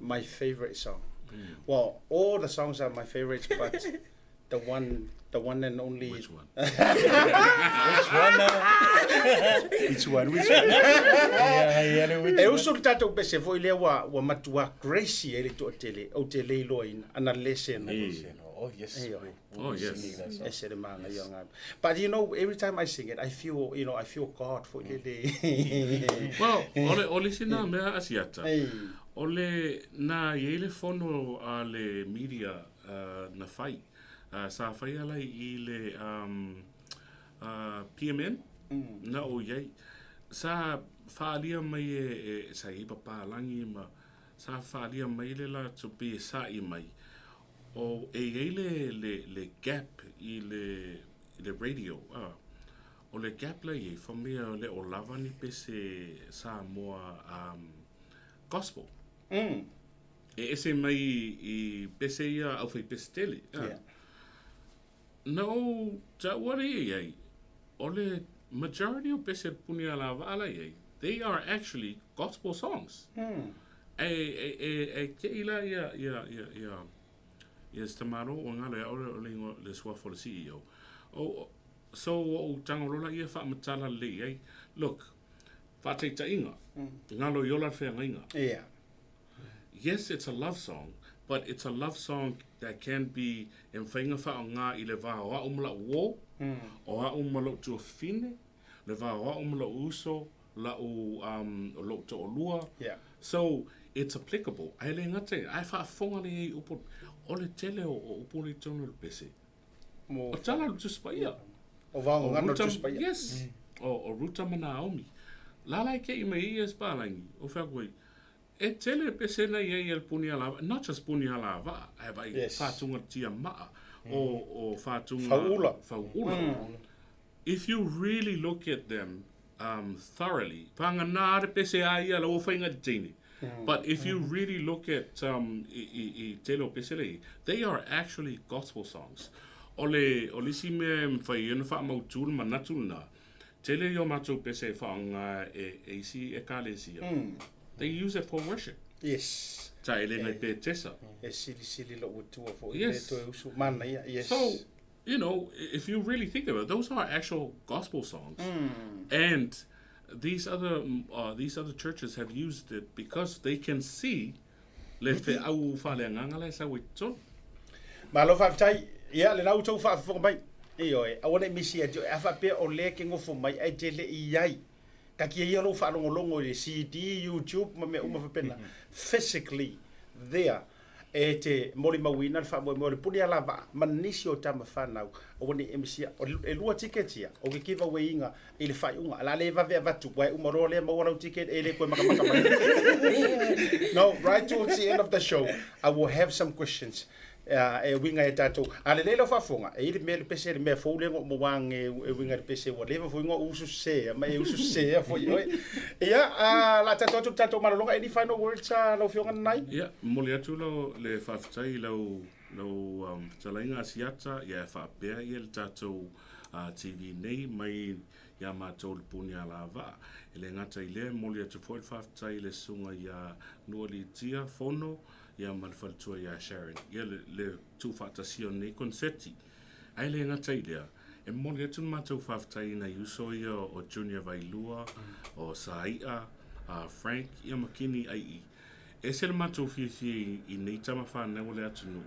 my favorite song? Well, all the songs are my favorites, but The one, the one and only. Which one? Which one? Which one? Which one? Yeah, yeah, which E one? uso le tatou pese foi lea ua, ua matua crazy ai le toatele, ou te le iloaina, ana lese no. Oh, yes. Ei, oi. Oh, yes. Ese le maga ia ngā. But you know, every time I sing it, I feel, you know, I feel God foi lele. Well, ole, ole sina mea asiata. Ei. Ole na i ai le fono a le media na fai. Sa fai ala i le um, PMN na o iai. Sa whaalia mai e, e sa i papalangi ma sa whaalia mai le la to be e sa'i mai. O e iai le, le, le gap i le, i le radio. O le gap la iai, fa mea le o lava ni pese Samoa um, gospel. E ese mai i pese ia au whai pese tele. Yeah. Na o ta'uare i ai, o le majority o pese puni a la vaala i ai, they are actually gospel songs. E, e, e, e ke ila ia, ia, ia, ia, ia se tamalo o ngalo ia ore o le ingoa le suafa o le CEO. O, so o tangolola ia whaamatala le i ai, look, whātaitaiga, ngalo i ola wheangaiga. Yeah. Yes, it's a love song, but it's a love song that can be e whainga wha o ngā i le vā o au mala o, o au mala o tuafine, le vā o au mala o uso, la o um, lo to olua. Yeah. So, it's applicable. Ai le ngate, ai whaafonga le ei upo, o le tele o, o upo le tono le pese. Mo O tala le tuspaia. O vao O ngano Ruta- tuspaia. Yes. O, o Ruta ma Naomi. Lala i ke i mai ia spalangi. O whakui. E tele pese na ia i el puni ala, not just puni ala va, ai vai Yes. whātunga tia maa, o, o whātunga... Fauula. Fauula. If you really look at them thoroughly, panga nā re pese a ia la o whainga te teine. But if you really look at i, i, i tele o pese lei, they are actually gospel songs. O le, o le si mea e mwhai ena wha mautūl ma natu nā, tele i o mātou pese e whaanga e, e isi e kālesia. They use it for worship. Yes. Ta ele ngai pe tesa. E sili sili lo utua foi le Yes. toe usu mana ia. Yes. So, you know, if you really think about it, those are actual gospel songs. And these other these other churches have used it because they can see le fe au whale nganga le sa tonu. Malo whaafitai, ia, le lau tau whaafifonga mai. I oe, aua nei misi atu, e awha pea o le ke ngofo mai, ai te le i ai. Ka kia ia lou whaalongolongo i le CD, YouTube, ma mea uma whapena. Physically, there, e te mori mauina le whaamoe mo le puni ala waa, ma nisi o tama whanau, o wani e misia, o e lua ticket ia, o ke kiva we inga i le whaiunga, ala le wawe avatu, wai uma roa lea maua lau ticket, e le koe makamaka mai. No, right towards the end of the show, I will have some questions. E winga e tātou. A le leila whaafonga, e ili mea le pese le mea fou lengo mo wang e, e winga le pese ua leva fo ingoa usu sea, ma e usu sea fo i oe. Ia, la tātou atu tātou malolonga, any final words lau fionga nai? Ia, moli atu lau le whawhitai lau lau whakatalainga asiata ia e whaapea ia le tātou TV nei mai ia mātou le puni a la vaa. E le ngata i le moli atu foi le whawhitai le sunga ia Nuali Tia Fono ia ma le whalatua ia Sharon. Ia le, le tū whaatasio nei konseti. Ai le ngata i lea, e moli atu le mātou whawhitai na uso ia o Junior Vailua, o Saia, Frank, ia makini ai i. E se le mātou whiawhia i, i nei tama whānau o le atunu.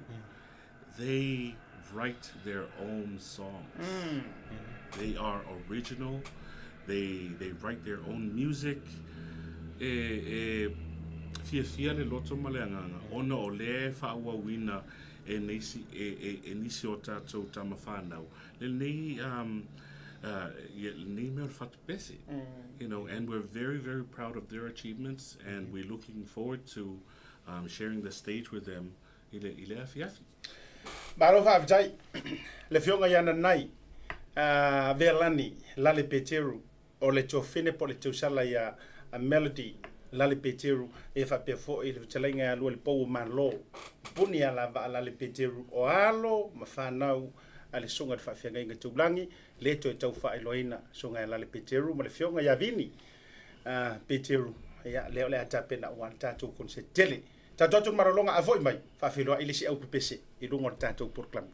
They write their own songs. They are original. They they write their own music. E e whiawhia le loto ma le anganga. Ona o le whaauauina e nisi, e, e, e nisi o tātou tama whānau. Le nei, ia, le nei mea o le whatupese. You know, and we're very, very proud of their achievements and we're looking forward to sharing the stage with them i le, i le afi afi. Malo whaafitai, le fionga ia nanai, Velani, Lale Peteru, o le tuafine po le tausala ia a Melody Lale Peteru, e whapea fo i le whakatalainga ia lua le pau o Malo, puni a lava a Lale Peteru, o alo ma whanau a le sunga le whaafeagaiga taulangi, le toe tau whaailoaina sunga ia Lale Peteru ma le fionga ia Vini Peteru, ia lea o le a tapena ua le tātou konse tele. Tātou atu marolonga a foi mai, whaawhiloa i le si au pepese i lunga o le tātou porokalame.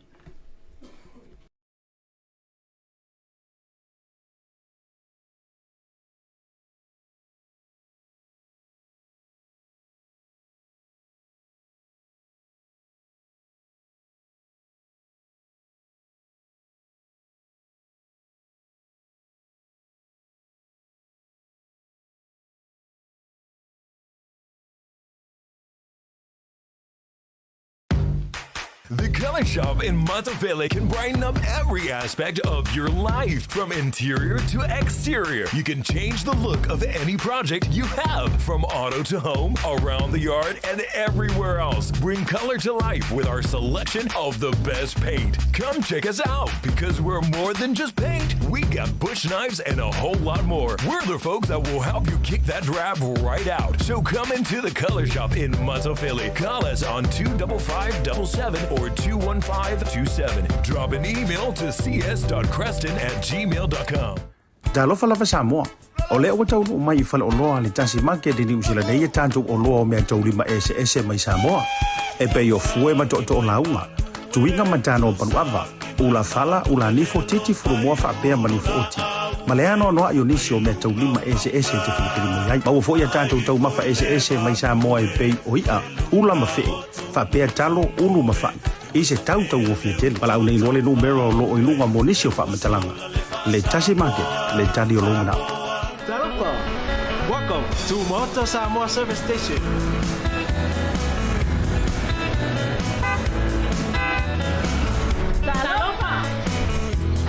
The Color Shop in Monteville can brighten up every aspect of your life, from interior to exterior. You can change the look of any project you have, from auto to home, around the yard, and everywhere else. Bring color to life with our selection of the best paint. Come check us out because we're more than just paint. We got bush knives and a whole lot more. We're the folks that will help you kick that drab right out. So come into the Color Shop in Philly. Call us on 25577 or 21527. Drop an email to cs.creston@gmail.com. Talofa lava Samoa. O lea ua taunuu mai i faleoloa a le Tasi Market i Niu Sila nei e tatou oloa o meataulima eseese mai Samoa, e pei o fue ma tootoo lauga, tuiga ma tano o paluava, ula fala, ula nifo, titi, furumoa faapea ma nifo oti, ma le anoanoai o nisi o meataulima eseese e te filifili mai ai. Maua foi a tatou taumafa eseese mai Samoa e pei o i'a, ula ma fe'e, faapea talo, ulu ma fa'i, i se tau taugofie tele. Valaau nei loa le numera o loo i luga mo nisi o faamatalaga. Le Tasi Market, le tali o lou manao. Talofa! Welcome to Maota Samoa Service Station. Talofa!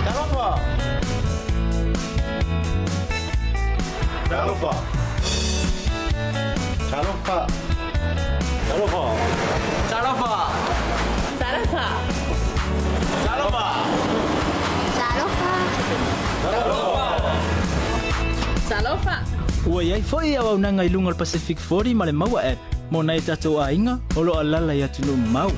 Talofa! Talofa! Talofa! Talofa! Talofa! Talofa! Talofa! Talofa! Talofa! Ua i ai foi auaunaga i luga o le Pacific 40 ma le Maua app mo nai o tatou aiga o lo o alaala i atunuu mamao.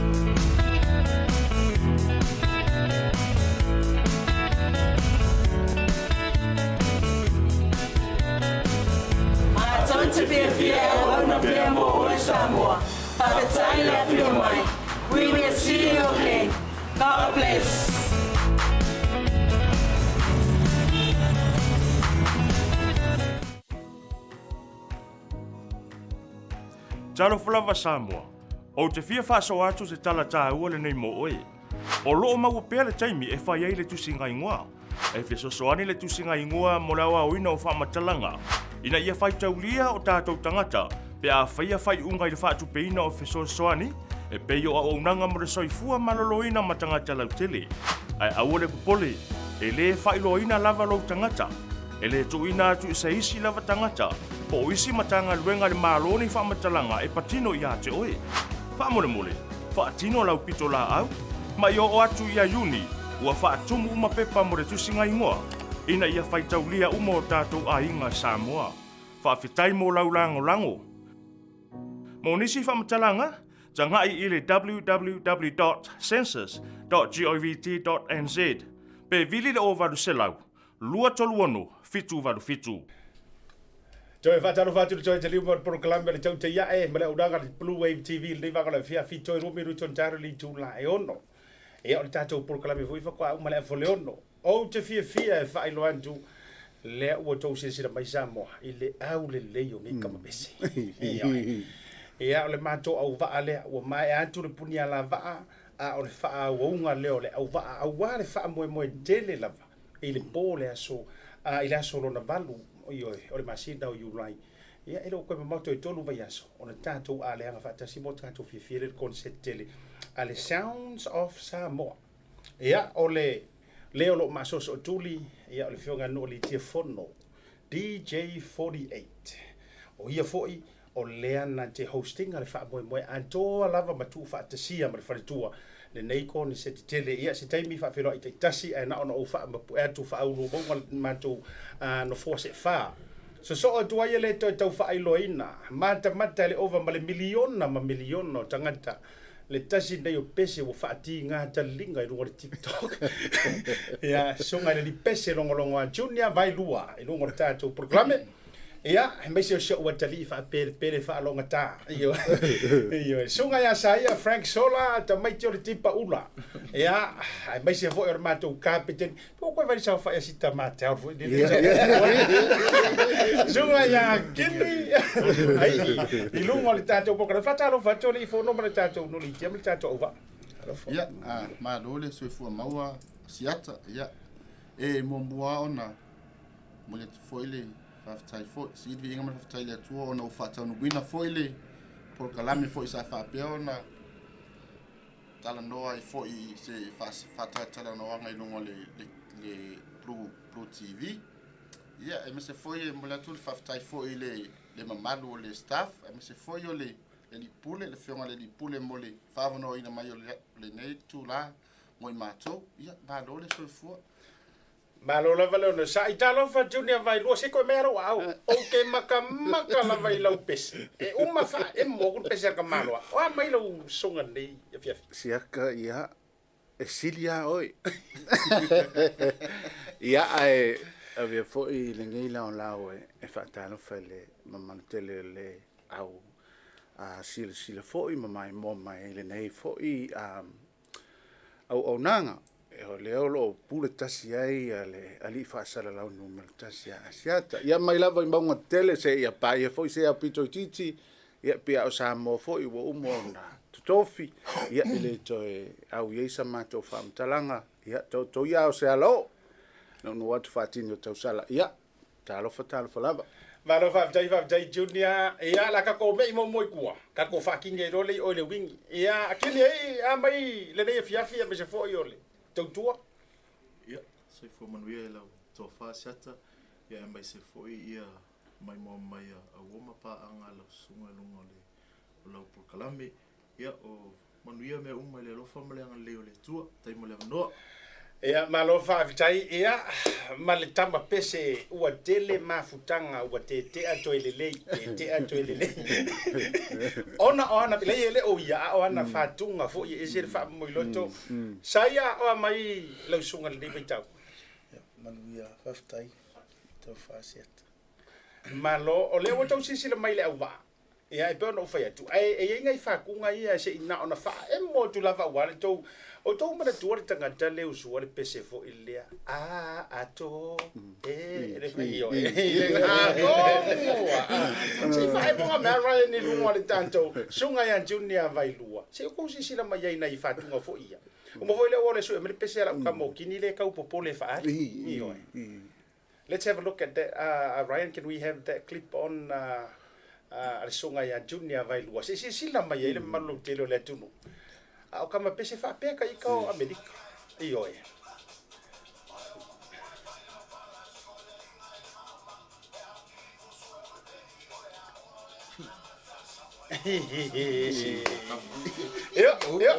Matou te fiafia e auauna pea mo oe Samoa. Faafetai le afio mai. We will see you again. God bless. Talofa lava Samoa, ou te fia faasoa atu se tala tāua lenei mo oe. O loo maua pea le taimi e fai ai le tusiga igoa. E fesoasoani le tusiga igoa mo le aoaoina o faamatalaga ina ia faitaulia o tatou tagata pe a faia faaiuga i le faatupeina o fesoasoani e pei o auaunaga mo le soifua maloloina ma tagata lautele. Ae aua le popole, e lē faailoaina lava lou tagata. E lē tuuina atu i se isi lava tagata po o isi Matagaluega a le Malo ni faamatalaga e patino iā te oe. Faamolemole, faatino lau pitolaau ma i oo atu ia Iuni ua faatumu uma pepa mo le tusiga igoa ina ia faitaulia uma o tatou aiga Samoa. Faafetai mo lau lagolago. Mo nisi faamatalaga, taga'i i le www.census dot govt dot nz pe vili le 0800 236 787. Toe faatalofa atu le toe taliu mo le polokalame o le Tautai Ae ma le auaunaga a le Blue Wave TV i lenei vaega o le afiafi toe 2 minute ona taro i le itula e 6. Ia o le tatou polokalame foi faatoa uma le afa o le 6. Ou te fiafia e faailoa atu lea ua outou silasila mai Samoa i le aulelei o nei kamapese. Ioe. Ia o le matou auvaa lea ua maea atu le punialavaa a o le faaauauga lea o le auvaa aua le faamoemoe tele lava i le po o le aso a i le aso lona valu, ioe, o le masina o Iulai. Ia e le o toe mamao toe tolu vaiaso ona tatou aleaga faatasi mo tatou fiafia i le concert tele a le Sounds of Samoa. Ia o le le o loo masosootuli, ia o le afioga ia Noolitia Fono, DJ 48. O ia foi o lea na te hostinga le faamoemoe atoa lava ma tuufaatasia ma le faletua lenei koneseti tele. Ia se taimi faafeiloai taitasi ae na ona ou faamapu'e atu faauluuluga le matou nofoa seefā. Sosoo atu ai e le toe tau faailoaina matamata i le ova ma le miliona ma miliona o tagata le tasi lenei o pese ua faatiga taliga i luga o le TikTok. Ia, susuga i le Lipese Logologoa Junior Vailua i luga o le tatou polokalame. Ia, aemaise o si ou atalii faapelepele faalogata. Ioe. Ioe. Susuga ia Saia Frank Sola, tamaiti o le tipa ula. Ia, aemaise foi o le matou kapeteni. Po o koe vai saofai a sita matau foi nei. Susuga ia Kini ai i luga o le tatou polokalame. Faatalofa atu alii fono ma le tatou nolitia ma le tatou auvaa. Ia, malo le soifua maua Siata. Ia, e muamua ona momoli atu foi le faafetai foi, sili viiga ma le faafetai i le Atua ona ua faataunuuina foi le polokalame foi sa faapea ona talanoa ai fo'i i se faatalatalanoaga i luga o le le Blue Blue TV. Ia, aemaise foi e momoli atu le faafetai foi i le le mamalu o le staff, aemaise foi o le Alii Pule, le Afioga i le Alii Pule mo le faaavanoaina mai o lenei itula mo i matou. Ia, malo le soifua. Malo lava le onosai. Talofa Junior Vailua, se koe mea lou aao. Ou te makamaka lava i lau pese. E uma faaemo aku le pese a le tamaloa. O a mai lau soga nei afiafi? Siaka, ia, e sili a oe. Ia, ae avea foi lenei laolao e faatalofa i le mamalu tele o le au silasila foi ma maimoa mai i lenei foi auaunaga. O lea o lo o pule tasi ai le alii faasalalau numera tasi a Asiata. Ia mai lava i mauga tetele seia paia foi se aupito itiiti, ia pia o Samoa foi ua uma ona totofi, ia e le toe au i ai sa matou faamatalaga, ia taoto ia ao se ala oo, nuunuu atu faatini o tausala, ia talofa talofa lava. Malo faafetai, faafetai Junior. Ia la tatou me'i muamua i tua, tatou faatini ai loa le i le uiga. Ia kini ai a mai lenei afiafi aemaise foi o le tautua. Ia, soifua manuia i lau tofa Asiata, ia aemaise foi ia maimoa mai a uo ma paaga a lau susuga i luga o le o lau polokalame. Ia, o manuia mea uma i le alofa ma le agalelei o le Atua. Faafetai mo le avanoa. Ia, malo faafetai. Ia, ma le tama pese ua tele mafutaga ua tetea toe lelei, tetea toe lelei. Ona o ana, leai e le o ia, a o ana fatuga foi e ese le faamomoiloto. Sa ia o a mai lau susuga i lenei vaitau? Ia, manuia, faafetai, tofa Asiata. Malo, o lea ua tou silasila mai i le auvaa. Ia, e pei ona ou fai atu, ae e i ai nai fakuga ia se i na ona faaemo atu lava aua le tou, o tou manatua le tagata le usua le pese foi lea, a ato, e, le fai ioe, se i faaemoga mea Ryan i luga o le tatou susuga ia Junior Vailua, se i outou silasila mai ai i nai fatuga foi ia. Uma foi lea ua le sue mai le pese a lau tama o Kini lea e tau popole e faaali. Ioe. Let's have a look at that. Ryan, can we have that clip on a le susuga ia Junior Vailua? Se i silasila mai ai le mamalu lautele o le atunuu. A o kama pese faapea ka ika o Amerika. Ioe. Ia, ia,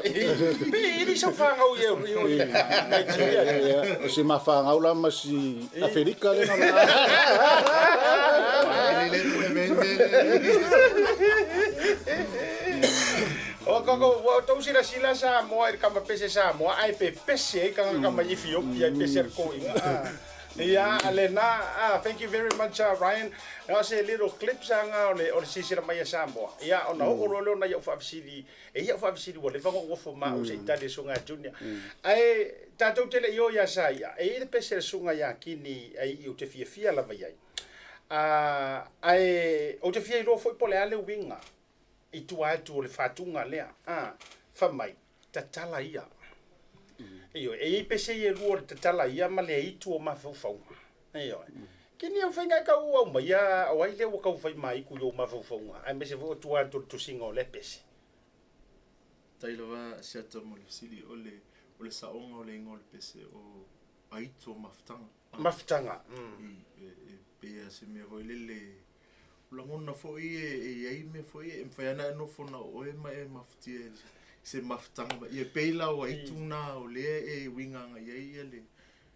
pe i le sau whangau i au i Nigeria. O si mawhangau la ma si Aferika le na. O koko, ua tou silasila Samoa i le kama pese Samoa, ae pepese ai tagata mai Ethiopia i pese a le toeaina. Ia, lena, ah, thank you very much Ryan. Na o se little clips lava o le, o le silasila mai a Samoa. Ia, ona oo loa lea o nai au faafesili, e i ai au faafesili ua leva ona ou ofo ma au se i tali e Susuga ia Junior. Ae tatou te le i o ia Saia, e i ai le pese a le Susuga ia Kini ai ou te fiafia lava i ai. Ah, ae ou te fia iloa foi po o le a le uiga i tua atu o le fatuga lea. Ah, fai mai, tatala ia. Ioe, e i ai pese ia e lua o le tatala ia ma le aitu o mafaufauga. Ioe. Kini au faiga e tau aumaia, o ai lea ua tau fai maiku i ou mafaufauga, aemaise foi o tua atu o le tusiga o lea pese? Tai lava Asiata mo le fesili, o le, o le saoga o le igoa o le pese o aitu o mafutaga. Mafutaga. I, e, e pei lava se mea foi lele, o lagona foi e i ai mea foi e mafai lava ona e nofo na o oe ma e mafutia i se mafutaga mai. Ia pei la o aitu na o lea e uiga agai ai ia le,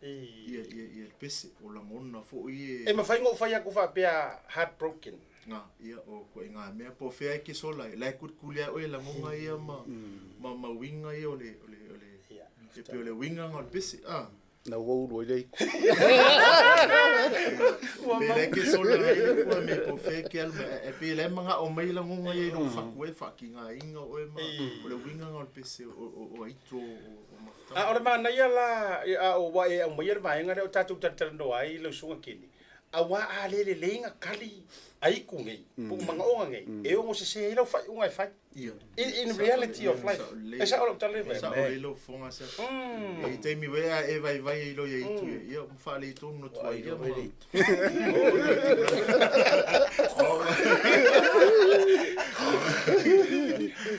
ia, ia, ia le pese. O lagona foi e... E mafai ona ou fai atu faapea heartbroken. Nga, ia, o koe ngā mea po o fea e ke sola ai. La e kulikuli lava oe i lagoga ia ma, ma, ma uiga ia o le, o le, o le, e pei o le uiga nga o le pese. Ah. Na ua ulu ai le iku. Pe le ke sola ai le kua me po fe ke alu e pe le manga o mai lagoga ia i lou fatu e faatigaina oe ma o le uiga nga o le pese o aitu o mafutaga. A o le manaia la, a ua e aumaia le vaega lea o tatou talatalanoa ai lau susuga Keni. Auā a le lelei ga kali a itu nei, po o manaoga nei, e ono sesē ai lau faaiuga e fai. In reality of life. E sao lau tala lea. E sao lelei lau fofoga sa. E i taimi foi a e vaivai ai loa ia itu ia, ia ma faaletonu atu ai ia ma.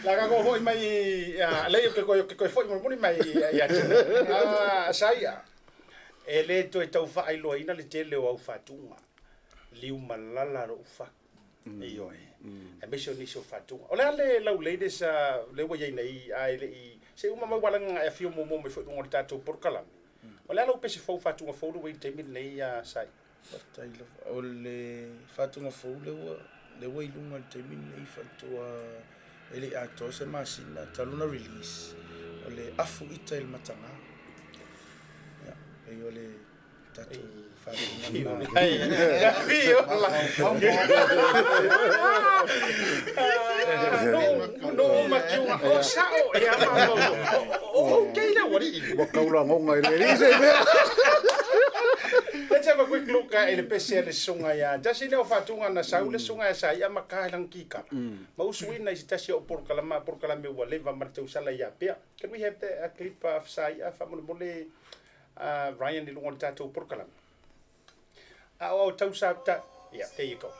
La ka foi mai lei ke koe ke koe foi mulimuli mai ia te. Ah saia. E le toe tau faailoaina le tele o au faatuga, liu malala lou fatu, ioe, aemaise o nisi o faatuga. O le a le laulei le sa lea ua i ai nei ae le i, se i uma mai ua laga e afio muamua mai foi i luga o le tatou polokalame. O le a lau pese fou faatuga fou lea ua i ai i le taimi lenei Sai? Faafetai lava. O le faatuga fou lea ua lea ua i luga i le taimi lenei faatoa e le i atoa se masina talu ona release, o le afu ita i le mataga. Ia, pei o le tatou faatuga lena. No makiuga, o sao, e ama o okay le ualii. Ua kaulagoga i le alii se mea. Let's have a quick look i le pese a le susuga ia Tasi lea o faatuga na sau le susuga ia Saia ma ka i lana kikala. Ma usuina i se tasi o polokalama, polokalame ua leva ma le tausala ia pea. Can we have the a clip of Saia faamolemole Ryan i luga o le tatou polokalame? A o au tausa ta... Yeah, there you go.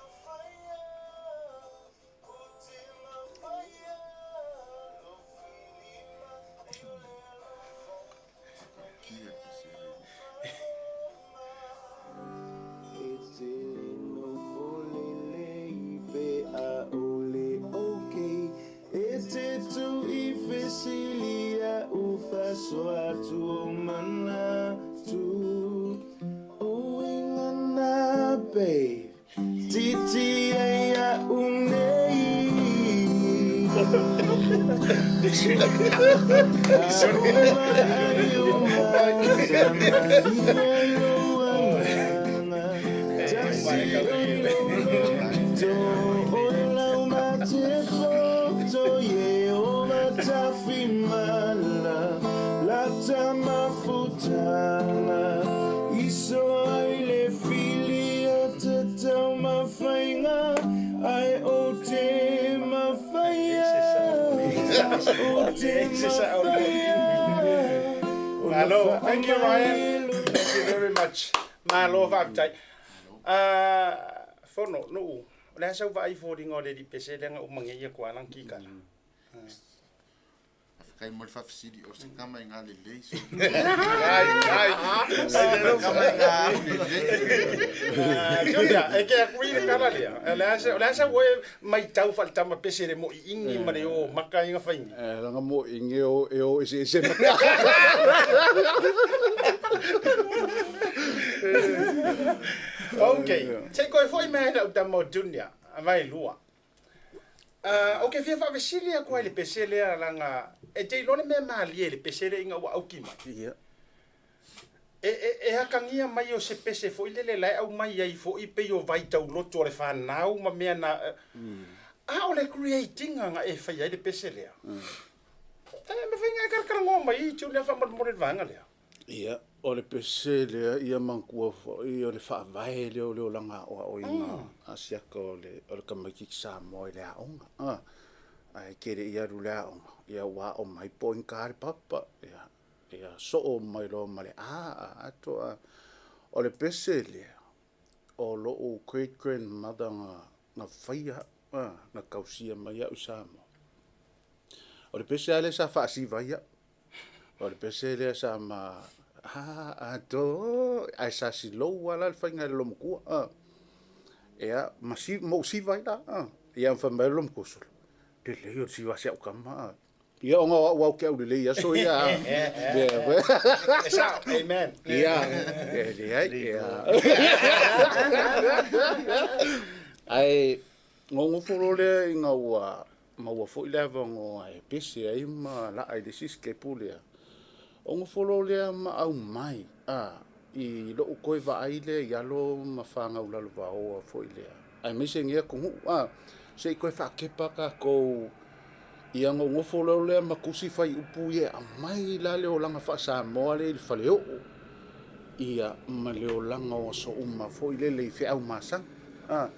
Malo, thank you Ryan. Thank you very much. Malo faafetai. Fono, Nuu, o le a sau vaai foliga o le alii pese lea na uma nei atu a lana kikala? Faafetai mo le faafesili o se tama i ngā lelei so. Ai, ai. Tama i ngā au lelei. Julia, e ke agree le tala lea. O le a se, o le a sau oe maitau faaletama pese le mo'i'igi ma le o maka i gafaini? Langa mo'i'igi e o eseese ma. Ok, se i koe fo'i mai ai lau tama o Junior, vaelua. Ou te fia faavesili atu ai i le pese lea leaga e te iloa le mea malie i le pese lea ina ua auki mai. E atagia mai o se pese foi lele la e aumai ai foi pei o vaitauloto a le fanau ma mea na, a o le create ina na e faia ai le pese lea. E mafai ona e talatalanoa mai i Julia faamolemole i le vaega lea. Ia, o le pese lea, ia manatua foi o le faavae lea o le olaga aoaoina a siaka o le, o le tamaitiiti Samoa i le aoga. A, ae tele i alu i le aoga, ia ua ao mai po o inka le papa, ia, ia soo mai loa ma le a, a, atoa. O le pese lea, o lou great grandmother na, na faia, a, na tausia mai au i Samoa. O le pese lava lea sa faasiva ai au. O le pese lea sa ma a a to ae sa silou lava la le faiga e le loomatua a. Ia ma si ma ou siva ai la a. Ia ma fai mai le loomatua, sole, lelei o le siva a si au tama a. Ia ona o au lava ou te aulelei i aso ia a. E sao, amen. Ia, e leai, ia. Ae nonofo loa lea ina ua maua foi le avanoa e pese ai ma laa i le isi sikepu lea. Ona follow lea ma aumai a i lou toe vaai lea i alo ma fanau lalovaoa foi lea, aemaise nei atunuu a, se i toe faakepa tatou ia ona ou nofo loa lea ma tusi fuaiupu ia e aumai la le olaga faa-Samoa lea i le faleoo. Ia, ma le olaga o aso uma foi lele i feau masani. A,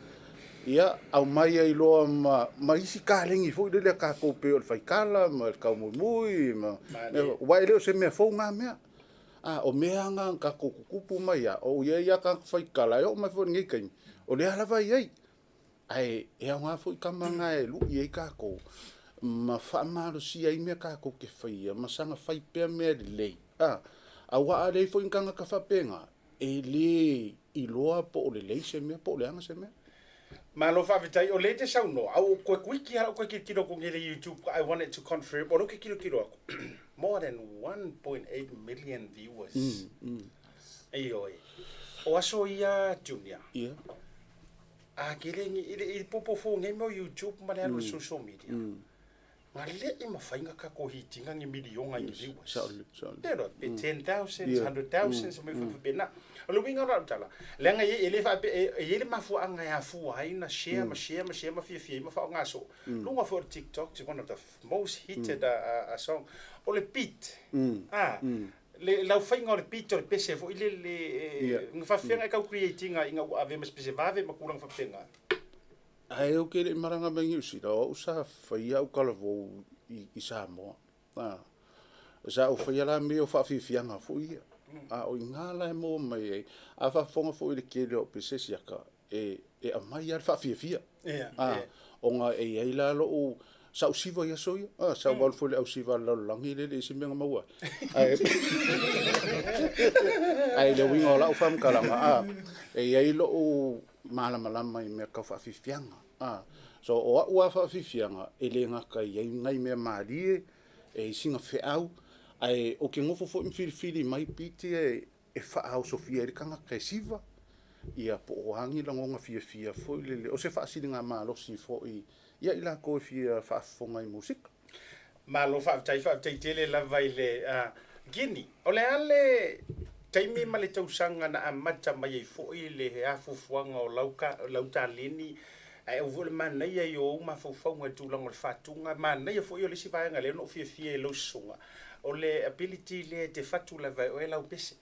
ia, aumai ai loa ma, ma isi kalegi foi lele a kākou pei o le faikala ma le kaumoemui ma, aua e le o se mea fou na mea. A, o mea lava na na tatou tutupu mai lava, o i ai lava tagata faikala e oo mai foi i lenei taimi, o lea lava e i ai. Ae e aoga foi tama na e lui ai tatou ma faamalosia ai mea tatou te faia ma saga fai pea mea lelei. A, aua a leai foi ni tagata faapena, e le iloa po o lelei se mea po o leaga se mea. Malo faafetai, o lea e te saunoa, a ua toe kuiki lava lau toe tilotilo atu nei i le YouTube, I wanted to confirm, o lea ou te tilotilo atu, more than 1.8 million viewers. Ioe. O aso ia Junior, a tele ni, i le popo fou nei mea o YouTube ma le alu i le social media, Na leʻi mafai na tatou hitiga ni miliona i ni viewers. Lelo, pe 10,000, 100,000, mea faapena. O le uiga o lau tala, leaga e, e le faape, e, e i ai le mafuaaga e afua ai na share ma share ma share ma fiafia ai ma faaaoga soo. Luga foi o le TikTok, it's one of the most heated a song. O le beat, ah, le lau faiga o le beat o le pese foi lele, na faafefea na e tau create ina ina ua ave ma se pese vave ma tulaga faapena. Ae ou te le i malaga mai Niu Sila, o au sa faia au talavou i Samoa. A, sa ou faia la mea o faafiafiaga foi ia. A o i ina la e maua mai ai, a faafofoga foi i le tele o au pese siaka, e, e aumai lava le faafiafia. A, ona e i ai la lou, sa ou siva i aso ia. A, sa ou alu foi i le ausiva a le lalolagi e le i se mea na maua ai. Ae, ae i le uiga o lau faamatalaga, a, e i ai lou malamalama i mea tau faafiafiaga. A, so o au lava faafiafiaga, e le gata i ai nai mea malie, e i sina feau, ae ou te nofo foi ma filifili mai beat ia e faaosofia ai le tagata e siva, ia po o a ni lagona fiafia foi lele, o se faasiligamalosi foi ia i latou e fia faafofoga i musika. Malo faafetai, faafetai tele lava i le Guinea. O le a le taimi ma le tausaga na amata mai ai foi le afuafuaga o lau, lau taleni, ae au foi o le manaia i ou mafaufauga i le tulaga o le faatuga, manaia foi o le isi vaega lea na ou fiafia i lau susuga, o le ability lea e te fatu lava e oe lau pese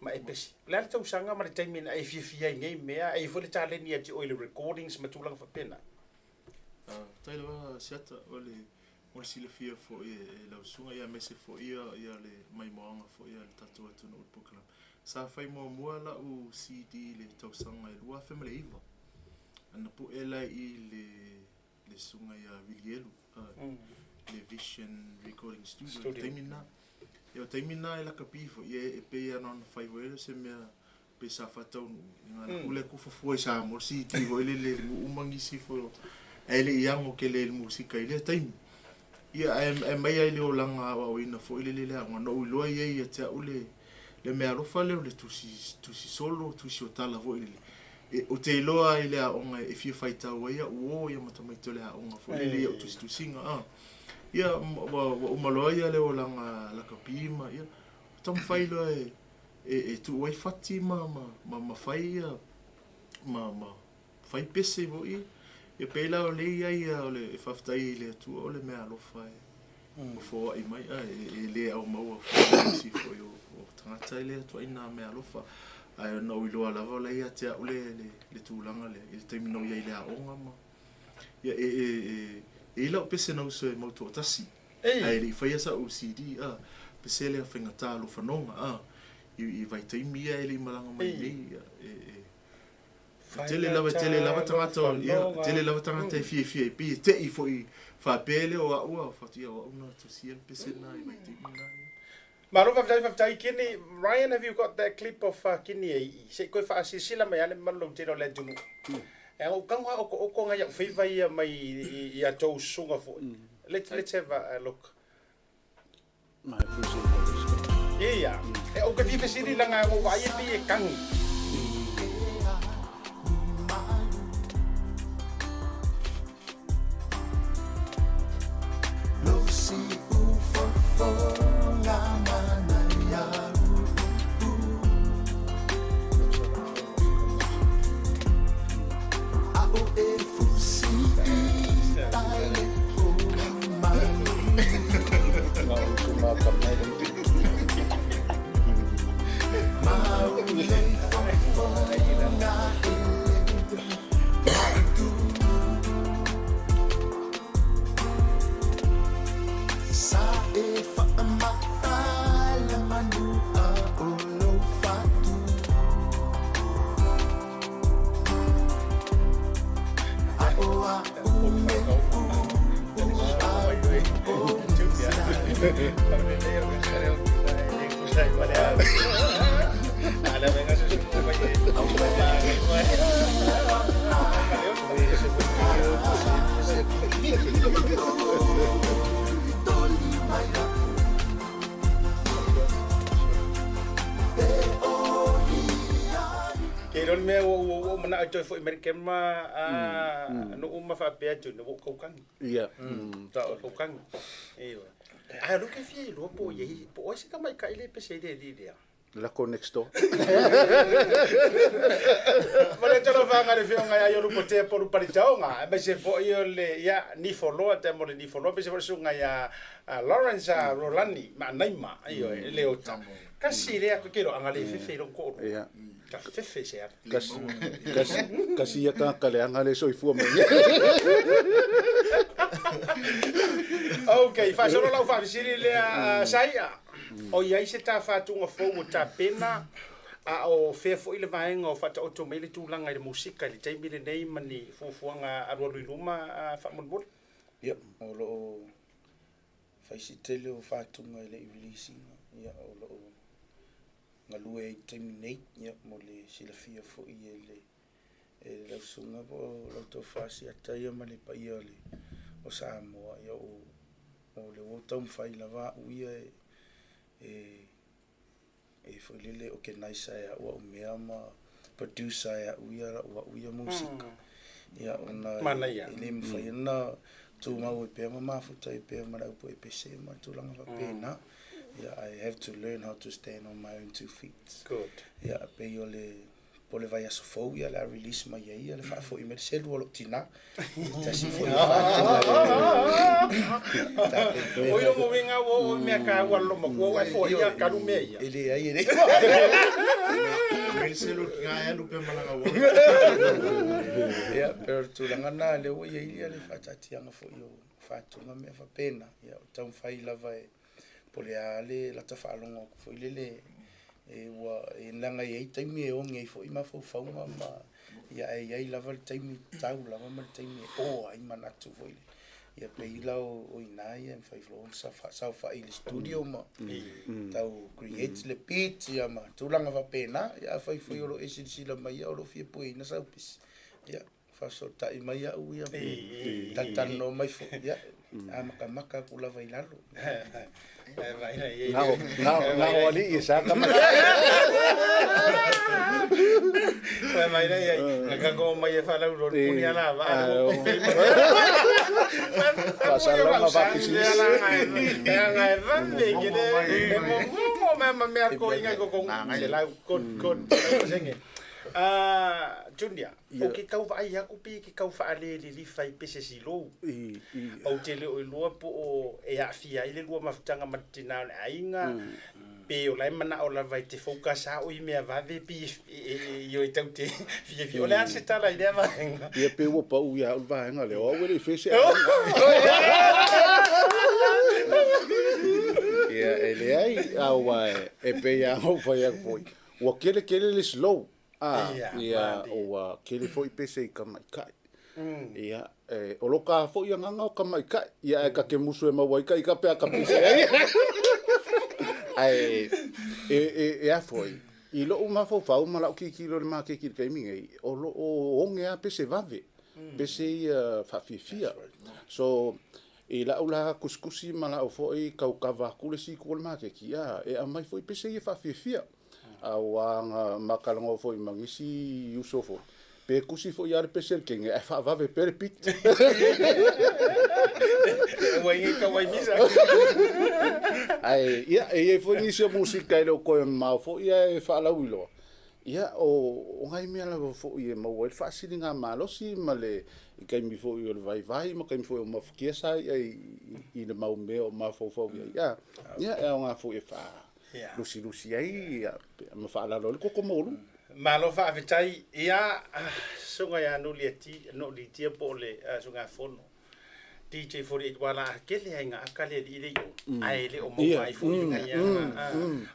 ma e pese. O le a le tausaga ma le taimi na e fiafia ai i nei mea, ae i ai foi le taleni ia te oe i le recordings ma tulaga faapena? Faafetai lava Siata o le mo le silafia foi e lau susuga ia aemaise foi ia ia le maimoaga foi a le tatou atunuu i le polokalame. Sa fai muamua lau CD i le tausaga e 2009 ana pue la i le le susuga ia Vilielu le Vision Recording Studio i le taimi lena. Ia o le taimi lena e lakapi foi ia e pei lava na ona fai foi lea o se mea pe sa faataunuu i ngā kule ku fafua i Samoa le CD foi lele le nuu ma nisi foi o ae le i ago tele i le musika i lea taimi. Ia ae ae mai ai le olaga aoaoina foi lele le aoga na ou iloa i ai ia te au le le mea alofa lea o le tusi tusi solo, tusi o tala foi lele. E ou te iloa ai le aoga e fia faitau ai au o ia ma tamaiti o le aoga foi lele i au tusitusiga a. Ia ua ua uma loa ia le olaga lakapi ma ia taumafai loa e e tuu ai fati ma ma ma fai ia ma ma fai pese foi ia pei la o lea i ai o le e faafetai i le Atua o le mea alofa e ua foai mai a e le aumaua foi nisi foi o tagata i lea ituaiga mea alofa ae na ou iloa lava o la e ia te au le le tulaga lea i le taimi na ou i ai i le aoga ma ia e e e i ai lau pese na uso e mau toatasi Ae le i faia sa'u CD a, pese lea faigata lou fanoga a, i vaitaimi ia e le i malaga mai nei, e, e, tele lava, tele lava tagata, ia, tele lava tagata e fiafia ai, pei e te'i foi faapea lea o a'u a, fatu ia o a'u na tusia le pese lena i vaitaimi na. Malo faafetai faafetai Kini. Ryan have you got that clip of Kini e ii? Se i koe faasilasila mai lava le mamalu lautele o le atunuu. E au kau ha okooko ngai au feiva ia mai i a tou susuga foi. Let's have a look. Ia, e ou te fia fesili langa e ou vaai e pei e kagi. Ke iloa le mea ua ua ua ou manao e toe foi mai le camera a nuu ma faapea atu ina ua ou kaukagi. Ia. Ua ou kaukagi. Ioe. Ae o lea ou te fia iloa po o i ai, po o ai se tamaitai lea e pese ai le alii lea. Lako next door. Ma le talofaga le afioga ia Iolu Potea po o Lupalitaoga, aemaise foi o le, ia, Nifoloa, taimo o le Nifoloa, aemaise foi le susuga ia Lawrence Rolani Maanaima, ioe, Leota. Kasi lea, ke iloa a na le fefe i lou toalua. Ia. Ka fefe se ala. Kasi, kasi, kasi ia tagata leaga le soifua mai. Ok, faasolo lau faafesili lea, Saia. O i ai se tafatuga fou o tapena, a o fea foi le vaega o faataoto mai le tulaga i le musika i le taimi lenei ma ni fuafuaga alualu i luma faamolemole? Ia, o lo o fai si tele o fatuga i le i release ina, ia, o lo o galue ai i le taimi nei, ia, mo le silafia foi e le e lau susuga po o lau tofa Asiata ia ma le paia o le o Samoa, ia o o lea ua taumafai lava au ia e e e foi lele organise e au au mea ma producer e au ia lau au ia musika. Ia ona Manaia. e le mafai ona tumau ai pea ma mafuta ai pea ma le au pese ma tulaga faapena. Ia, I have to learn how to stand on my own two feet. Good. Ia, pei o le po o le vaiaso fou ia o le a release mai ai ia le faafoi mai le selu o lou tina. Tasi foi o O ia mo winga o o mea ka ua lo matua ua fo ia kalu mea ia. E leai e leai. Mai le selu ki ngā alu pe malaga ua. Ia, pero le tulaga na lea ua i ai ia le faataatiaga foi o faatuga mea faapena. Ia, o taumafai lava e po o le a le lata faalogo atu foi lele e ua e leaga e i ai taimi e oge ai foi mafaufauga ma ia ae i ai lava le taimi tau lava ma le taimi e o ai manatu foi lele. Ia pei la o i ina ia e mafai loa ona saofai i le studio ma tau create le beat ia ma tulaga faapena. Ia afai foi o lo o e silasila mai ia o lo o fia pueina sau pese, ia faafesootai mai au ia, talatalanoa mai foi, ia, amatamata atu lava i lalo. Na o alii e sa tama. Mai mai nei, na kako mai e whalau ro puni ala va. Faasalaga faapisinisi. E anga e vave ke le e mo mo ma ma mea ko inga ko ko se lau good good senge. Junior, o ke tau vaai aku pe ke tau faalelilifa i pese silou. Ou te le o iloa po o e aafia ai le lua mafutaga ma le tina o le aiga, pe o la e manao lava i te focus a o i mea vave pe i o e tau te fiafia. O le a se tala i lea vaega? Ia pe ua pau ia au le vaega lea, o au e le i fese aiga. Ia e leai, aua e pei lava ona ou fai atu foi, ua kele tele le slow. A, ia, ua kele foi pese i kamaikai. Ia, e, o lo ka foi agaga o kamaikai, ia ae ka ke musu e maua ai ka ika pe a ka pese ai. Ae, e, e, e a foi, i lo'u mafaufau ma la'u tilotilo i le maketi i le taimi nei, o lo'o oge a pese vave, pese ia faafiafia. So, i la'u la kusikusi ma la'u foi taukava atu le isi itu o le maketi, a, e aumai foi pese ia faafiafia. Aua na ma talanoa foi ma nisi uso foi, pe tusi foi ia le pese le kenge ae faavave pea le piti. Ua ingi ka wai misa. Ae, ia, e i ai foi nisi o musika e le o toe mamao foi ae faalauiloa. Ia, o nai mea lava foi e maua ai le faasiligamalosi ma le i taimi foi o le vaivai ma taimi foi o mafatia sa ia i le mau mea o mafaufau i ai. Ia, ia, e aoga foi e faa lusilusi ai ma faalalo ai le koko maualuga. Malo faafetai ia susuga ia Nuliati Nulitia po o le susuga Fono DJ 48 ua la kele ai nga aka le alii le i o ae le o maua ai foi ngai a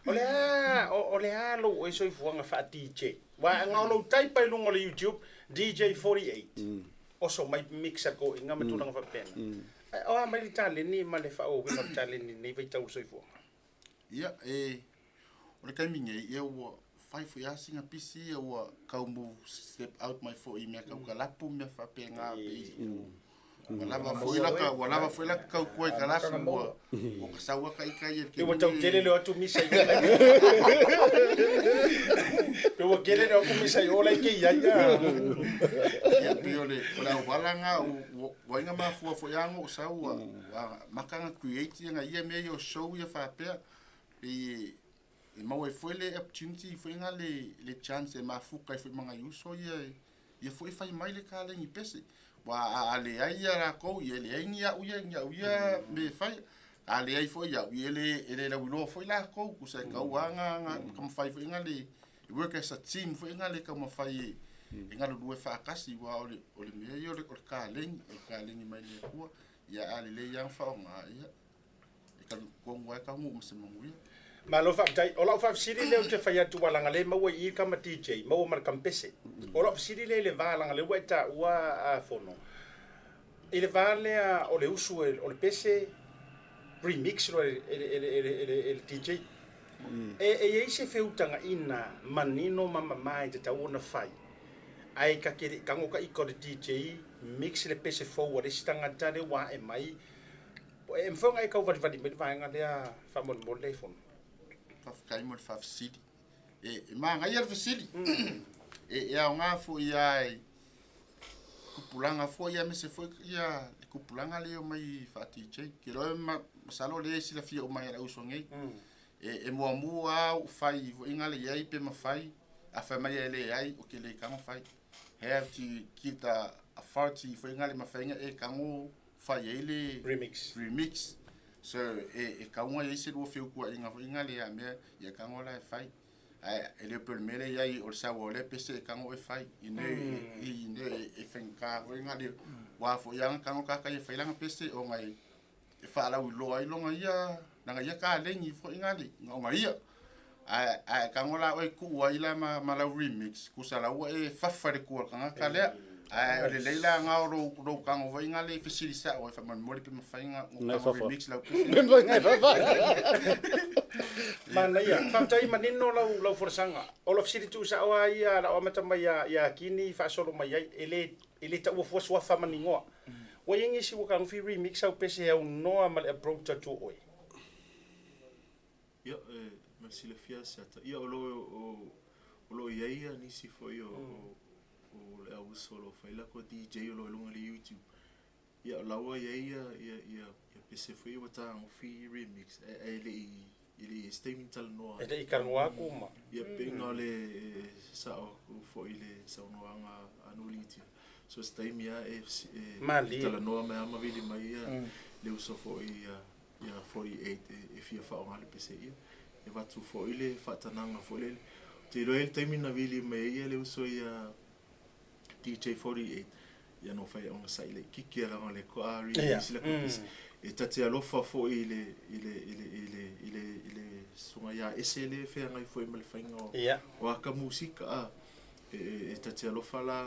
o le a o le a lou oe soifuaga faa DJ wa nga o lou type ai luga o le YouTube DJ 48 oso mai mixa ko inga ma tulaga faapena o a mai le taleni ma le faaauauina o le taleni i lenei vaitau o le soifuaga. Ia, e O le taimi nei, ia ua fai foi lava sina pisi ia ua tau move step out mai foi i mea tau kalapu ma mea faapena pei ua lava foi laka ua lava foi laka tautua i kalapu ua ua ka sau lava ita ia i le Ua taimi tau nei. tele le o atu misa i ola. Pe ua kele le o atu misa i ola i ke iai a. Ia pei o le o le auala lena ua ua iga mafua foi lava ona ou sau ua ua amata ona create ia nai ia mea ia o show ia faapea pei e maua ai foi le opportunity foi lena le le chance e mafuta ai foi ma nai uso ia ia foi fai mai le kalegi pese. Ua a a leai ia latou ia e leai ni au ia ni au ia mea e fai. A leai foi au ia e le e le lauiloa foi latou tusa e tau lava na na taumafai foi na le work as a team foi na le taumafai e e galulue faatasi aua o le o le mea ia o le o le kalegi o le kalegi mai le Atua. Ia a lelei lava ona faaaoga ia e talitonu lava e taunuu ma se manuia. Malo faafetai. O lau faafesili lea ou te fai atu ua leaga lea e maua i i le tama DJ, maua ma le kampese. O lau fesili lea i le va leaga lea ua e taua a Fono, i le va lea o le usu o le pese remix loa e le DJ. E i ai se feutagaina manino ma mama e tatau ona fai ae ta te le i tago taita o le DJ mix le pese fou a le isi tagata lea ua ae mai E mafai ona e tau valivali mai le vaega lea faamolemole le Fono? Faafetai mo le faafesili. E, e manaia le fesili. E, e aoga foi lava i tupulaga foi aemaise foi ia le tupulaga lea e omai faa-DJ. Ou te iloa ma, masalo o lea e silafia uma e le auso nei. E, e muamua lava ou fai foi na le i ai pe mafai, a fai mai e leai, ou te le tago fai. Have to give the authority foi na le mafai ona e tago fai ai le remix, remix. So e, e kauga i ai se lua feutuaiga foi na le a mea ia tago la e fai. Ae e le o pei o le mea lea e i ai o le sau o lea pese e tago e fai. I ne i ne e faigata foi na le ua foi lava na tago tagata ia e fai lana pese ona e e faalauiloa ai lona ia lana ia kalegi foi na le ona ia. Ae ae tago la oe tuu ai la ma, ma lau remix, tusa la ua e fafa i le tua o le tagata lea. Ae o lelei la na o lou, lou tago foi na le fesili sao ai faamolemole pe mafai na Nai tago fafa. remix lau pese. Pe mafai nai fafa. Manaia, faafetai manino lau, lau folasaga. O lau fesili tuusao lava ia o le a ou amata mai ia, ia Kini faasolo mai ai, e le, e le taua fua suafa ma ni igoa. Ua i ai nisi ua tagofi remix au pese e aunoa ma le approach atu o oe? Ia, e ma le silafia Asiata, ia o lo o, o lo o i ai ia nisi foi o, o, o le au uso o lo o fai latou DJ o lo o i luga i le YouTube. Ia o la ua i ai ia, ia, ia, ia pese foi ua tagofi remix, ae, ae le i, e le i i ai se taimi na talanoa E le i talanoa atu ma. Ia pei ona o le e sao atu foi i le saunoaga a Nuliti. So se taimi lava e, e Malie. talanoa mai lava ma vili mai ia le uso foi ia ia 48 e fia faaaoga le pese ia. E avatu foi le faatanaga foi lele. Ou te iloa e i ai le taimi na vili mai ai ia le uso ia DJ 48 ia na fai ogasai laitiiti leaga o le toa release la pese. E ta te alofa foi i le i le i le i le i le i le susuga ia Ese lea e feagai foi ma le faiga o o aka musika a. E e ta te alofa la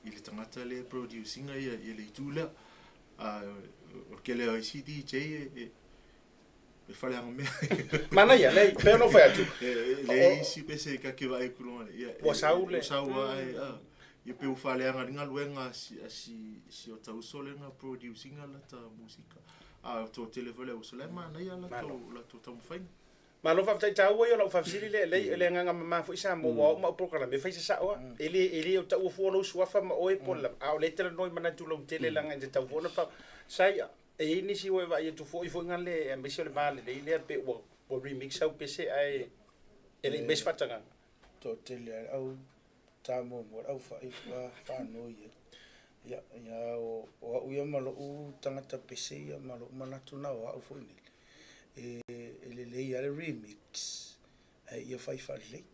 i le tagata lea e produce ina ia le itu lea. A o le tele o isi DJ e e faleagamea. Manaia, lei, pei ona ou fai atu. E leai isi pese ka ke vaai ku luga ia. Ua sau le. Ua sau lava e a. Ia pei ua faaleaga le galuega a si a si si o ta uso lea na produce ina lata musika. A o toatele foi le au uso la e manaia latou latou taumafaiga. Malo faafetai taua ia o lau faafesili lea lei le agaga mama foi Samoa ua oo ma au polokalame e fai se sao a e le e le o taua fua lou suafa ma oe po o le lava a o lea e talanoa i manatu lautele leaga e tatau foi ona fa Saia e i ai nisi ua e vaai atu foi foi gale aemaise o le va lelei lea pe ua ua remix au pese ae e le i mai se faatagaga. Toatele a le au ta muamua le au fai faanoi ai. Ia, ia o, o au ia ma lou tagata pese ia ma lou manatu na o au foi nei. E, e lelei lava le remix ae ia fai faalelei.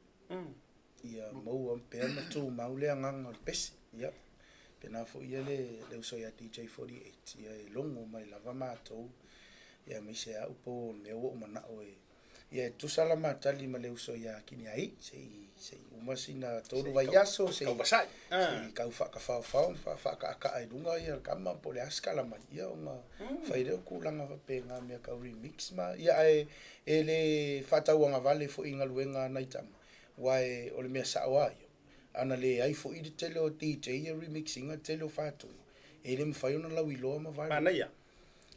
Ia maua pea ma tumau le agaga o le pese. Ia, pena foi ia le, le uso ia DJ 48, ia e logo mai lava matou, ia aemaise au po o le mea ua ou manao e, Ia e tusa la matali ma le uso ia Kiniai, se i se i uma sina tolu vaiaso se i Tauvasai. se i kau faakafaofao ma faakaaka'a i luga ia le kama po o le a se kala mai, ia ona fai lea o tulaga faapena mea tau remix ma ia ae e le faatauagavale foi i galuega a nai tama, aua e o le mea sa'o lava ia, ana leai foi le tele o DJ e remix ina le tele o faatoga, e le mafai ona lauiloa ma viral. Manaia.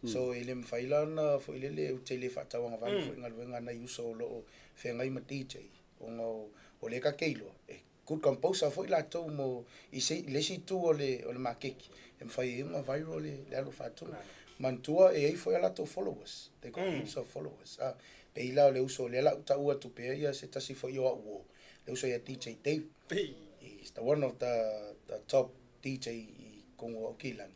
So e le mafai la ona foi lele ou te le faatauagavale foi i galuega a nai uso o lo o feagai ma DJ ona o lea ta te iloa e good composer foi latou mo i se le isi itu o le o le makeki e mafai ai ona viral le le alu faatonu. Manatua e i ai foi a latou followers, they got heaps of followers. A pei la o le uso lea la ou tau atu pea ia se tasi foi o au uo, le uso ia DJ Dave. He's the one of the top DJ i Kongo Aukilani,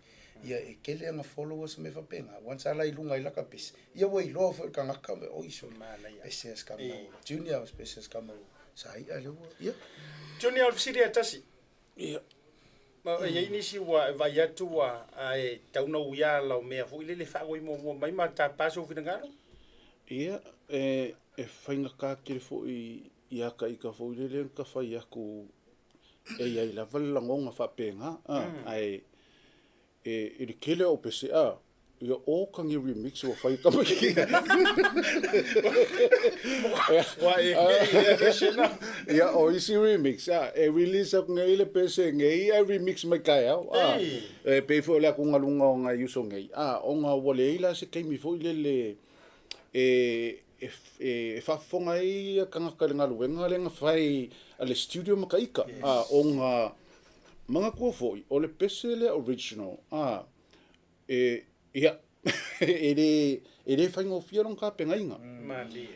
ia e kele ana followers ma mea faapena. Once a la i luga i laka pese, ia ua iloa foi e le tagata, oi sole, pese a si kama Junior, pese a si kama Sai'a lea ua, ia. Junior, o le fesili ia tasi. Ia. Ma e i ai nisi ua e vaai atu ua ae tau na uia lau mea foi lele faagoi muamua mai ma tapa sou finagalo. Ia, e, e faigata tele foi ia ka ika foi lele ka fai aku e i ai lava le lagona faapena, a, ae e, i le tele o pese, a, ia o ka ni remix ua fai tama ki. Ua e ke ia pese na. Ia, o isi remix, a, e release aku nei le pese nei, ai remix mai kaeao, a, e pei foi o le atugaluga o nai uso nei, a, ona ua leai la se taimi foi lele e, e, e faafofoga ai ia tagata i le galuega lea na fai a le studio ma ka ika, a, ona manatua foi, o le pese lea original, a, e, ia, e le, e le faigofie lona tapenaina.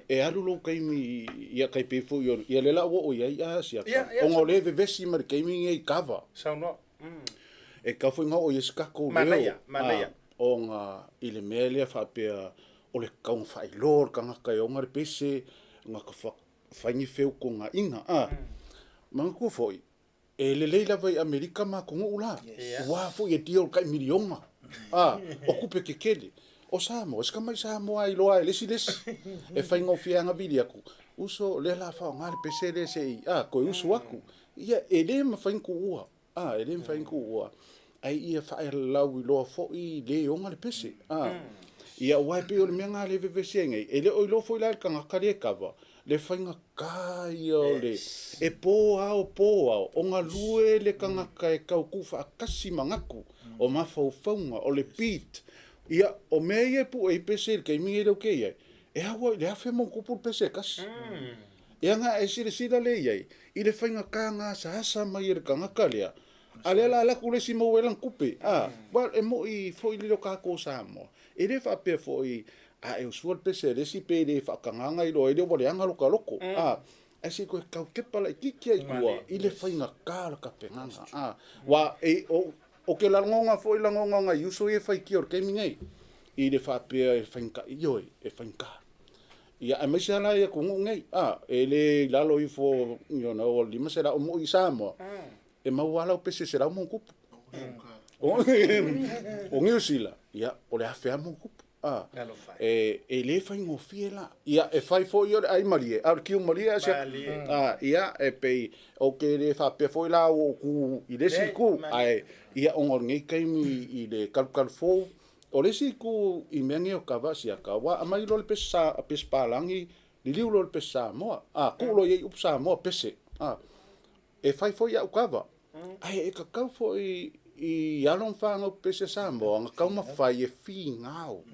E alu lou taimi, ia tai pei foi o, ia lea la ua oo i ai a siaka, ona o lea e vevesi ma le taimi lenei i kava. Saunoa. E tatau foi ona oo i ai se tatou leo, a, ona i le mea lea faapea, o le tatau ona faailoa o le tagata e ona le pese, ona ka fai ni feutunaina, a. Manatua foi, e lelei lava i Amerika ma atunuu la, ua foi e deal tai miliona, a, o tupe tetele. O Samoa, e si kamai Samoa e iloa e le isi le isi, e faigofie lava ona vili atu, uso, o lea o le a faaaoga le pese lea se i, a, toe usu atu. Ia, e le mafai ona tuua. A, e le mafai ona tuua, ae ia faalauiloa foi le ona le pese. A, ia aua e pei o le mea lena lea e vevesi ai nei, e le o iloa foi la e le tagata lea e kava, le faigata ia o le, e po ao po ao, o galue le tagata e tau tuufaatasi manatu, o mafaufauga, o le beat, ia, o mea ia e pue ai pese i le taimi lenei lea ou te i ai, e au i le 1000+ le pese e tasi. E ana e silasila lea i ai, i le faigata gasaasa mai e le tagata lea, a lea la alu atu le isi maua ai lana tupe, a, well, e moi foi lele o tatou Samoa, e le faapea foi a e usua le pese a le isi pe le faatagaga iloa ai lea ua leaga lota loto, a, ae se i toe tau tepa laitiiti lava i tua i le faigata o le tapenaga, a, aua e, o, o ke lagona foi lagona o nai uso ia e faitio i le taimi nei, i le faapea e faigata, ioe, e faigata. Ia, aemaise lava la i atunuu nei, a, e le i lalo ifo, you know, o le 500, o moi i Samoa, e maua lava lau pese 100+. O Niu Sila, ia, o le 1000 lava ma ona tupu. A, e le faigofie la. Ia, e fai foi o le ai malie, a o le kiu malie a sia, a, ia, e pei, ou te le faapea foi la ua ou tu i le isi itu, ae, ia, ona o lenei taimi i le kalukalu fou, O le isi itu i mea nei o kava siaka, ua aumai loa le pese sa, pese palagi, liliu loa le pese Samoa, a, tuu loa i ai upu Samoa pese, a, e fai foi au kava. Ae e tatau foi i alo ma fanau pese Samoa ona taumafai e finau,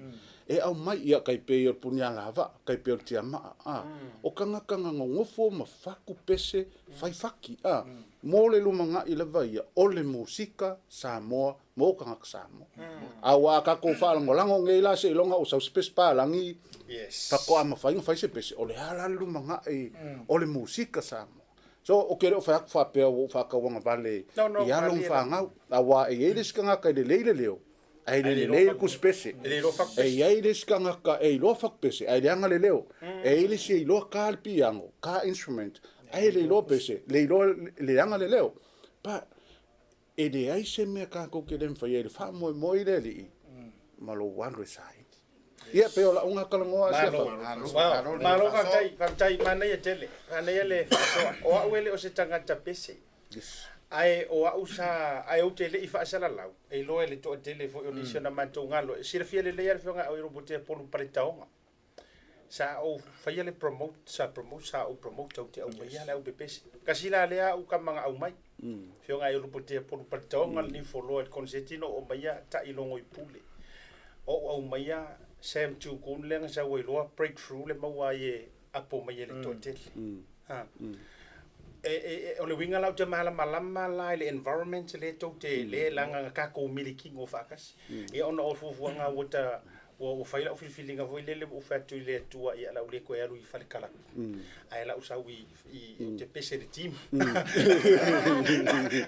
e aumai, ia tai pei o le Punialavaa, tai pei o le Tiamaa, a, o tagata na nonofo ma fatu pese, fai faki, a, mo le lumanai lava ia o le musika Samoa mo tagata Samoa. Aua a tatou faalagolago nei la seiloga o sau se pese palagi faatoa mafai ona fai se pese, o le a la le lumanai o le musika Samoa. So, ou te le o fai atu faapea ua ou faatauagavale i alo ma fanau, aua e i ai le isi tagata e lelei le leo, ae le lelei le tusi pese. E i ai le isi tagata e iloa fatu pese, ae leaga le leo. E i ai le isi e iloa ta le piano, ta instrument, ae le iloa pese, le iloa leaga le leo. But, E leai se mea tatou te le mafai ai le faamoemoe i le Alii ma lou alu e saili. Ia, pei o la'u gatalanoa a Malo, sia malo, faafetai, faafetai, manaia tele, manaia le faasoa. O a'u e le o se tagata pese. Ae o a'u sa, ae ou te le'i faasalalau, e iloa e le toatele foi o nisi ona matou galo. E silafia lelei lava le afioga ia Oiropotea Polu Paletaoga. Sa ou faia le promote, sa promote, sa ou promote ou te aumaia le au pepese. Kasi la lea a'u kama na aumai. Afioga ia Oiropotea Polu Paletaoga le Nifoloa i le koneseti na ou aumaia Ta'ilogo i Pule. O ou aumaia Sam Tukun lea na sau ai loa breakthrough le maua ai e apo mai e le toatele. Ha. E, e, e, o le uiga la ou te malamalama la i le environment lea tou te, lea leaga na tatou milikino faatasi. Ia ona o fuafuaga ua ta, ua, ua fai lau filifiliga foi lele ua ou fai atu i le Atua, ia o le a ou le toe alu i fale kalapu, ae la ou sau i, i, ou te pese i le team.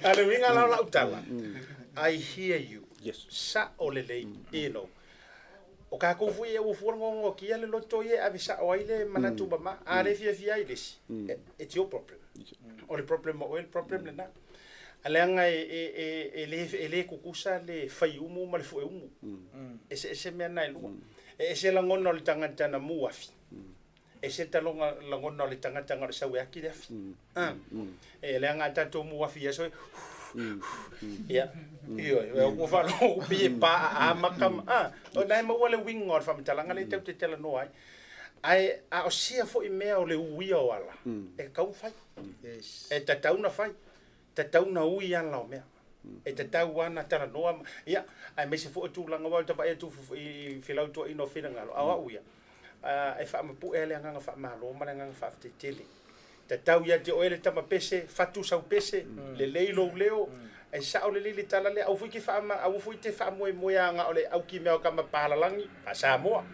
A o le uiga la o lau tala, I hear you. Yes. Sa'o lelei, you know. O tatou foi e ua fua le gogotia le loto ia e ave sa'o ai le manatu mama. A le fiafia ai le isi, it's your problem. O le problem o oe le problem lena. A leaga e, e, e, e, le, e le tutusa le faiumu ma le fueumu. Eseese mea na e lua. E ese lagona o le tagata na mu afi. Ese taloga lagona o le tagata na o le sau e aki le afi. E leaga a tatou mu afi i aso e, ia, ioe, ua faalogo pei e pa a maka ma, a, o na e maua le uiga o le faamatalaga lea tatou te talanoa ai. Ae a o sia foi mea o le uia o ala, e tatau ona fai. E tatau ona fai. Tatau ona ui ala o mea. E tatau lava ona talanoa, ia, aemaise foi o tulaga aua ou te vaai atu i felautoaina o finagalo, a o au ia, e faamapue lava le agaga faamalo ma le agaga faafetai tele. Tatau ia te oe le tama pese, fatu sau pese, lelei lou leo, e sao lelei le tala lea, aua foi te faama, aua foi te faamoemoe a na o le aukimea o tama palalagi faa-Samoa,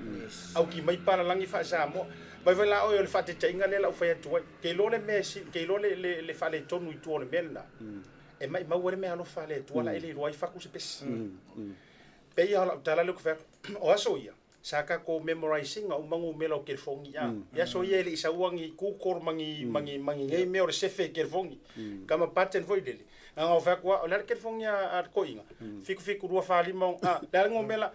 auki mai palalagi faa-Samoa. Vaivai la oe o le faataitaiga lea la ou fai atu ai, ke iloa le mea e ke iloa le, le, le faaletonu i tua o le mea lena, e maimau ai le mea alofa a le Atua la e le iloa ai fatu se pese. Pei lava o lau tala lea ou te fai atu, o aso ia, sa tatou memorize ina uma numera o telefoni a. I aso ia e le i saua ni Google ma ni, ma ni, ma ni nei mea o le sefe i telefoni. Kama pattern foi lele. Na ona ou fai atu lava, o le a le telefoni a le toeaina? 7 7 2 4 5 6 a, le a le numera?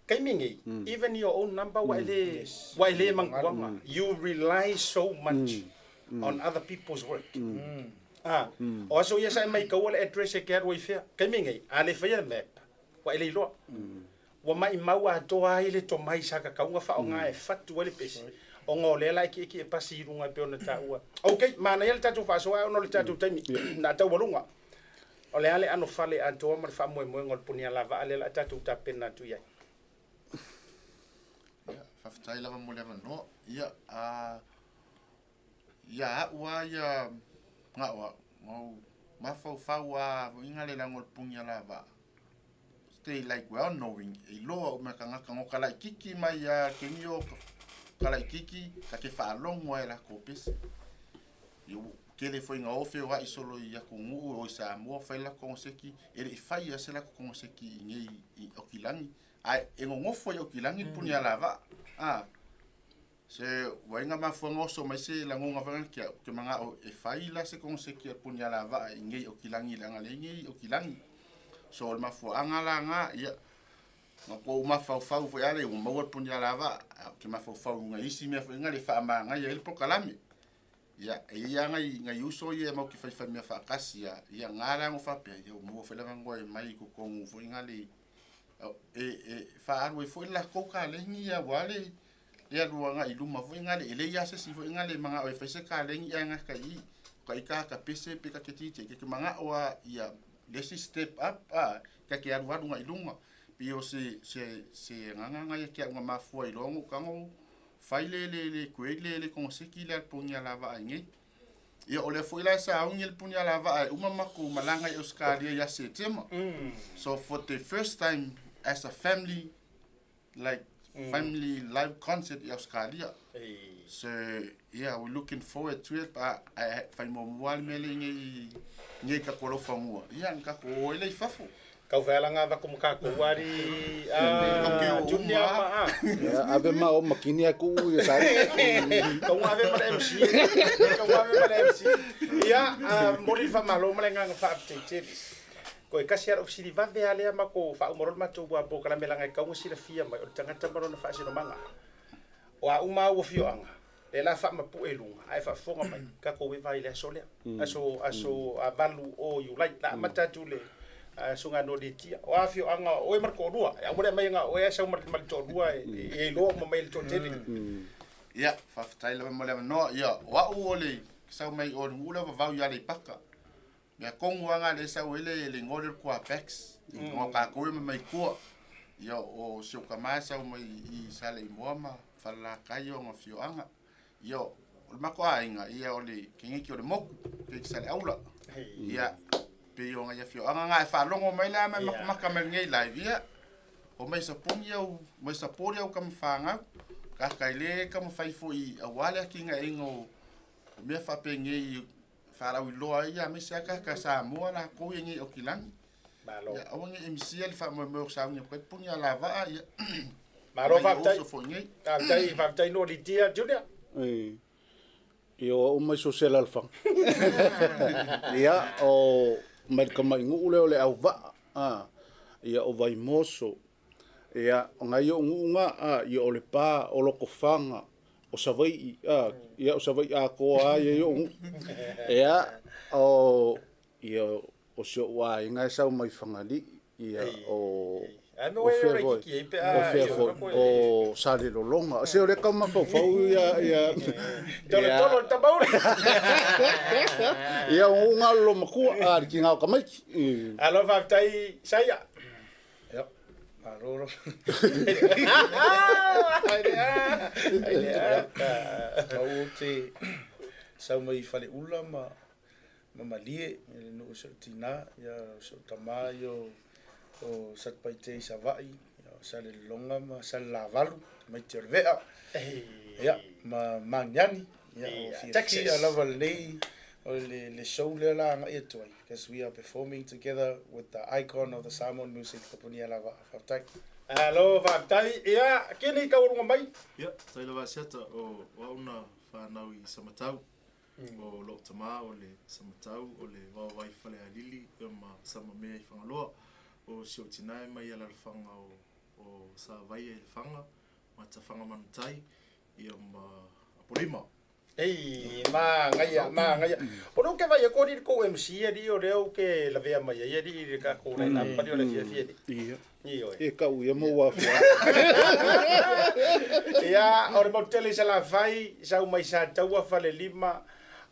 Taimi nei, even your own number ua e le, ua e le manatuaga. You rely so much on other people's work. A, o aso ia sa e maitaua le address e te alu ai fea. Taimi nei, a le faia le map, ua e le iloa. Ua maimau atoa ai le tomai sa tatau ona faaaoga e fatu ai le pese, ona o lea la e tietie pasi i luga e pei ona taua. Ok, manaia le tatou faasoa ae ona o le tatou taimi na taualuga. O le a le ʻano fale atoa ma le faamoemoega o le punialavaa lea la a tatou tapena atu i ai? Ia, faafetai lava mo le avanoa. Ia, a, ia a'u a ia ga'o a'u, ma ou mafaufau a voiga le lago o le punialavaa. Stay like well knowing, e iloa uma e kagaka ngo kalaikiki mai a keni o kalaikiki ka ke faalogo ai lakou pese. I u kele foi nga ofe o ai solo i aku nguu o i Samoa fai la kongoseki e le i fai ase la kongoseki i ngei i Okilangi ai e ngongofo i Okilangi puni ala va a se wainga mafuanga oso mai se lagonga vanga kia ke manga o e fai la se kongoseki a puni ala va i ngei Okilangi la ngale ngei Okilangi so o le mafuaanga la nga ia ma ko uma faufau foi ale ua maua le puni ala va ke mafaufau nga isi mea foi nga le faamagaia ai le polokalame. Ia, e i ai lava nai, nai uso ia e matou te faifai mea faatasi a, ia na la no faapea, ia ua maua foi le avanoa e mai i totonu foi na le, e, e faaalu ai foi le latou kalegi ia aua le, le alu agai i luma foi na le, e leai lava se isi foi na le manao e fai se kalegi ae gata i i, ka ita ka pese pe ka te DJ, ke te manao lava ia le isi step up a, ka te alualu agai i luga. Pei o se, se, se agaga na ia te au na mafua ai loa ona ou tago Fai le le le create le le konoseki lea le puni alavaa i nei. Ia o lea foi la e sauni le puni alavaa e uma matou malaga i Ausetalia ia Setema. So for the first time as a family like family live concert i Ausetalia. So yeah we looking forward to it but ae fai muamua le mea lea i nei nei tatou alofanua. Ia na tatou o ai lea i fafo. Kau whea la ngā vaku ma kākou ari a Junior ma a. Ia, ave ma o makini a kuu ia sai. Kau ngā ave ma le MC. Kau ngā ave ma le MC. Ia, momoli le faamalo ma le agaga faafetai tele. Ko e kasi ala ofisili vave alea ma ko faauma loa le matou polokalame laga e tau ona silafia mai o le tagata ma lona faasinomaga. O a uma au afioaga, lea la faamapue i luga, ae faafofoga mai, tatou eva i le aso lea. Aso aso 8 o Iulai. La amata atu le susuga no Litia. O a afioaga o oe ma le toalua. E aua le aumaia na o oe ae sau ma le toalua e iloa uma mai e le toatele. Ia, faafetai lava mo le avanoa. Ia, o au o le sau mai o le nuu lea o Vavau i Aleipata. Mea tonu lava na lea e sau ai le igoa lea o le Kuapex. Ona o tatou ia ma mai tua. Ia, o si ou tama e sau mai i Saleimoa ma Falelatai ona afioaga. Ia, o le matou aiga, ia o le keneiti o le motu, keneiti Saleaula. Ia, pei o nai afioaga na e faalogo mai la ma matamata mai lenei live, ia, omai saponi au, omai sapori au tama fanau. Kaka i le taumafai foi aua le atinaeina o mea faapenei faalauiloa ai ia aemaise lava tagata Samoa latou ia nei Aukilani. Malo. Ia aua ne i misia le faamoemoe o sauni atu ai puni a lavaa ia. Malo Mai faafetai. uso foi nei. Faafetai, faafetai no Litia Junior. Ei. Ia o au mai so se lalafaga. Ia o mai le tamai nuu lea o le Auvaa, a ia o Vaimoso. Ia o nai o'u nuu na, a ia o Lepa, o Lotofaga, o Savai'i, a ia o Savai'i atoa lava ia i o'u nuu. Ia o ia o si o'u aiga e sau mai Fagalii, ia o Ai me o oe fea ora foi, kiki ai pe a o fea foi, o Salelologa. Se o lea e tau mafaufau ia ia Tolo tolo le tamauli. Ia o uga o lolomatua, a le tiga o tamaiti. Alo faafetai Saia. Ia, malo lava. Ia, au ou te sau mai Faleula ma ma Malie i le nuu o si ou tinā, ia o si ou tamā ia o Satupaitea i Savaii, ia o Salelologa ma Salelavalu, tamaiti o le Vea, ia ma Magiagi, ia o fiafia lava lenei o le show lea o le a agai atu ai, because we are performing together with the icon of the Samoan music, Tapunia Lava. Faafetai. Alo, faafetai. Ia, kini taualuga mai. Ia, faafetai lava Asiata, o au na fanau i Samatau. O lou tamā o le Samatau, o le Vaovai Falealili ia ma Samamea i Fagaloa. O si ou tinā e mai i Alalafaga o o Savaia i Lefaga, ma Tafaga Manutai ia ma Apolima. Ei, magaia, magaia. O lea ou te vaai atu alii i le tou MC alii o lea ou te lavea mai ai alii i le tatou line up alii o le afiafi alii. Ia. Ioe. E kau ia mo ua afua. Ia, o le motu tele i Salafai, sau mai Sataua, Falelima,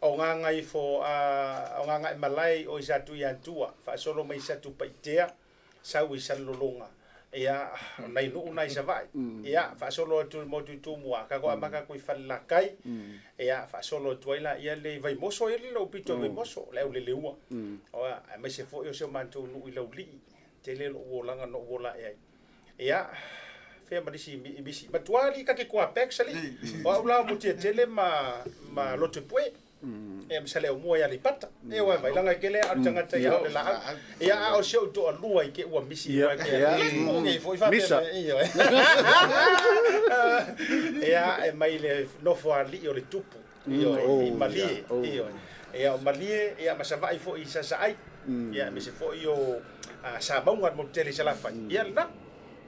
o Gagaifo, o Gagaemalae o i Satuiatua, faasolo mai Satupaitea, sau i Salelologa. Ia, o nai nuu na i Savaii. Ia, faasolo atu i le motu i Tumua, tatou amata atu i Falelatai. Ia, faasolo atu ai laia le i Vaimoso, e i ai le lou pito i Vaimoso, le auleleua. Aemaise foi o si o matou nuu i Laulii. Tele lou olaga na ou ola ae ai. Ia, fea ma nisi misi. Matua alii ta te Quapex alii. O au la o Mutiatele ma, ma Lotopue. Ia ma Saleaumua i Aleipata. Ia uae vai laga e tele aa o le tagata ia o le laau. Ia a o si ou toalua i te ua misi uae ke alii. Po o nei foi faapea Misa. mai, ioe. Ia, e mai le nofoalii o le tupu. Ioe, i Malie. Ioe. Ia o Malie, ia ma Savaii foi i Sasaai. Ia aemaise foi o Samauga le motu tele i Salafai. Ia lena.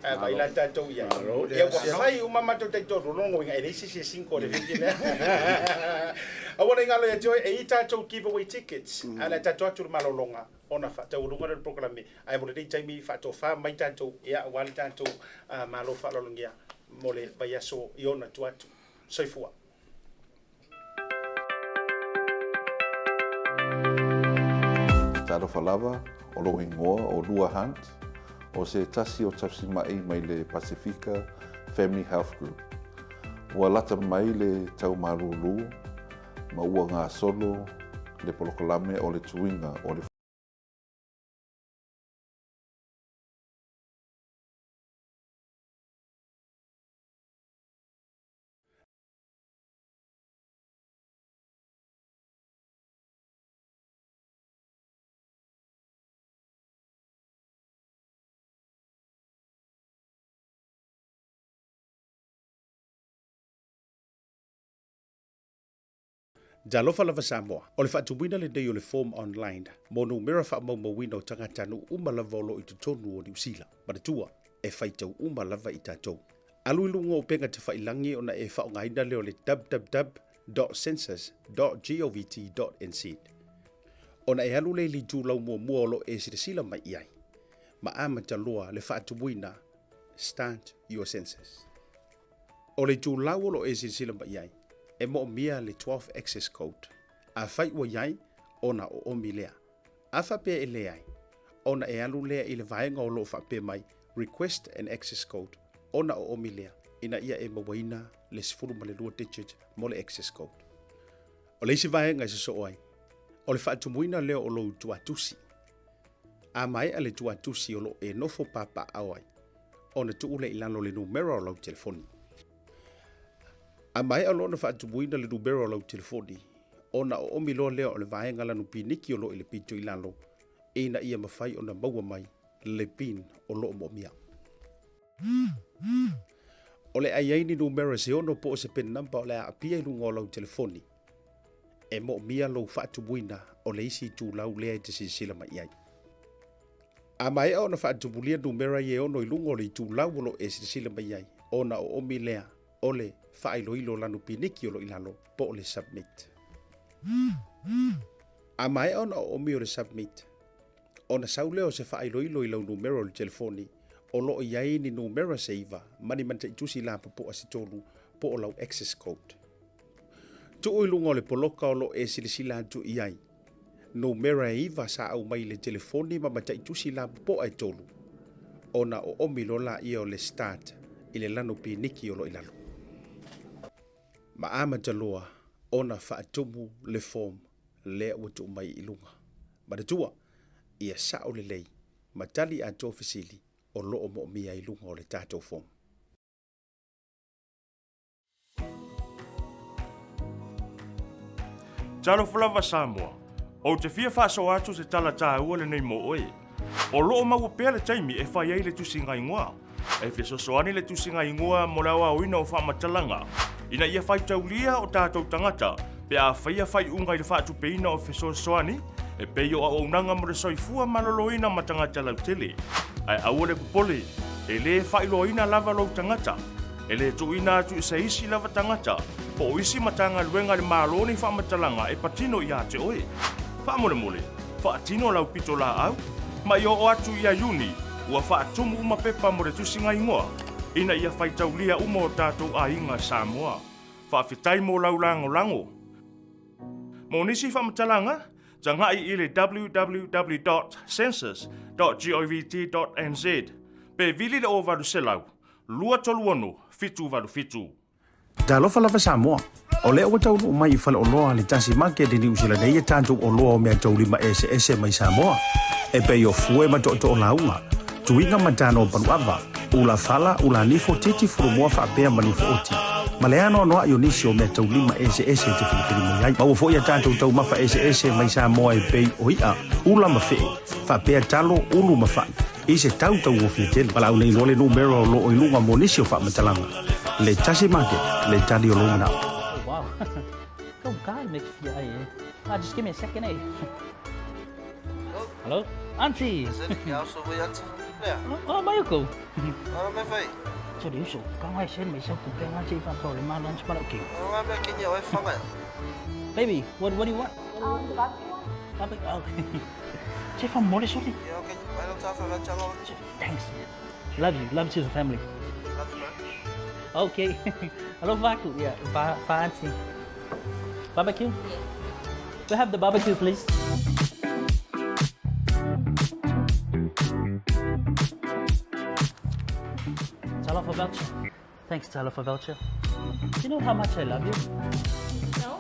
Ae vaai la tatou i ai. Ia ua fai uma matou taitolu logo ina e leai se isi e single i le fiki lea. Aua ne i galo ia te oe, e i ai tatou giveaway tickets. Ae o le a tatou atu i le malologa ona faataualuga lea o le polokalame. Ae mo lenei taimi faatofa mai tatou ia aua le tatou malo faaaloalogia mo le vaiaso i ona tua atu. Soifua. Talofa lava, o lou igoa o Lua Hunt, o se tasi o tausima'i mai le Pasefika Family Health Group. Ua lata mai le tau malūlū ma ua gasolo le polokalame o le tuiga o le Talofa lava Samoa, o le faatumuina lenei o le form online mo numera faamaumauina o tagatanuu uma lava o lo o i totonu o Niu Sila. Manatua, e faitau uma lava i tatou. Alu i luga o upega tafailagi ona e faaaogaina lea o le www.census.govt.nz ona e alu lea i le itulau muamua o lo o e silasila mai i ai ma amata loa le faatumuina Start Your Census. O le itulau o lo o e silasila mai i ai, e moomia le 12 access code. Afai ua i ai, ona oomi lea. A faapea e leai, ona e alu lea i le vaega o lo o faapea mai Request an access code, ona oomi lea, ina ia e mauaina le 12 digit mo le access code. O le isi vaega e sosoo ai, o le faatumuina lea o lou tuatusi. A maea le tuatusi o lo o e nofo papaaao ai, ona tuu lea i lalo le numera o lau telefoni. A maea loa ona faatumuina le numera o lau telefoni, ona oomi loa lea o le vaega lanu piniki o lo o i le pito i lalo, ina ia mafai ona maua mai le pin o lo o moomia. O le a i ai ni numera se ono po o se pin number o le a aapia i luga o lau telefoni, e moomia lou faatumuina o le isi itulau lea e te silasila mai i ai. A maea ona faatumulia numera ia e ono i luga o le itulau o lo o e silasila mai ai, ona oomi lea o le faailoilo lanu piniki o lo o i lalo po o le submit. A maea ona oomi o le submit, ona sau lea o se faailoilo i lau numera o le telefoni o lo o i ai ni numera se iva ma ni mataitusi lapopoa se tolu po o lau access code. Tuu i luga o le poloka o lo o e silasila atu i ai, numera e iva sa aumai i le telefoni ma mataitusi lapopoa e tolu, ona oomi loa laia o le start i le lanu piniki o lo o i lalo. Ma amata loa ona faatumu le form lea ua tuu mai i luga. Manatua, ia sao lelei ma tali atoa fesili o lo o moomia i luga o le tatou form. Talofa lava Samoa, ou te fia faasoa atu se tala tāua lenei mo oe. O loo maua pea le taimi e fai ai le tusiga igoa. E fesoasoani le tusiga igoa mo le aoaoina o faamatalaga ina ia faitaulia o tatou tagata pe a faia faaiuga i le faatupeina o fesoasoani e pei o auaunaga mo le soifua maloloina ma tagata lautele. Ae aua le popole, e lē faailoaina lava lou tagata. E lē tuuina atu i se isi lava tagata po o isi Matagaluega a le Malo ni faamatalaga e patino iā te oe. Faamolemole, faatino lau pitolaau ma i oo atu ia Iuni ua faatumu uma pepa mo le tusiga igoa ina ia faitaulia uma o tatou aiga Samoa. Faafetai mo lau lagolago. Mo nisi faamatalaga, taga'i i le www.census.govt.nz pe vili le 0800 236 787. Talofa lava Samoa. O lea ua taunuu mai i faleoloa a le Tasi Market i Niu Sila nei e tatou oloa o meataulima eseese mai Samoa, e pei o fue ma tootoo lauga, tuiga ma tano o paluava, ula fala, ula nifo, titi, fulumoa faapea ma nifo oti, ma le anoanoai o nisi o meataulima eseese e te filifili mai ai. Maua foi a tatou taumafa eseese mai Samoa e pei o i'a, ula ma fe'e, faapea talo, ulu ma fa'i, i se tau tauofie tele. Valaau nei loa le numera o lo o i luga mo nisi o faamatalaga. Le Tasi Market, le tali o lou manao. Oh, wow. Go guy makes fia ai eh. Ah, just give me a second eh. Hello? Auntie! Oh, mai ko. 这里手刚开始没收股票，我这一方做了嘛，乱七八糟给。Baby, what do you want? The barbecue one? Barbecue. Okay. 这放魔力兄弟。Thanks. Love you. Love to the family. Okay. Hello, Vaku. Yeah, Va Va auntie. Barbecue? Yes. We have the barbecue, please. Talofa voucher. Thanks, Talofa voucher. Do you know how much I love you? No.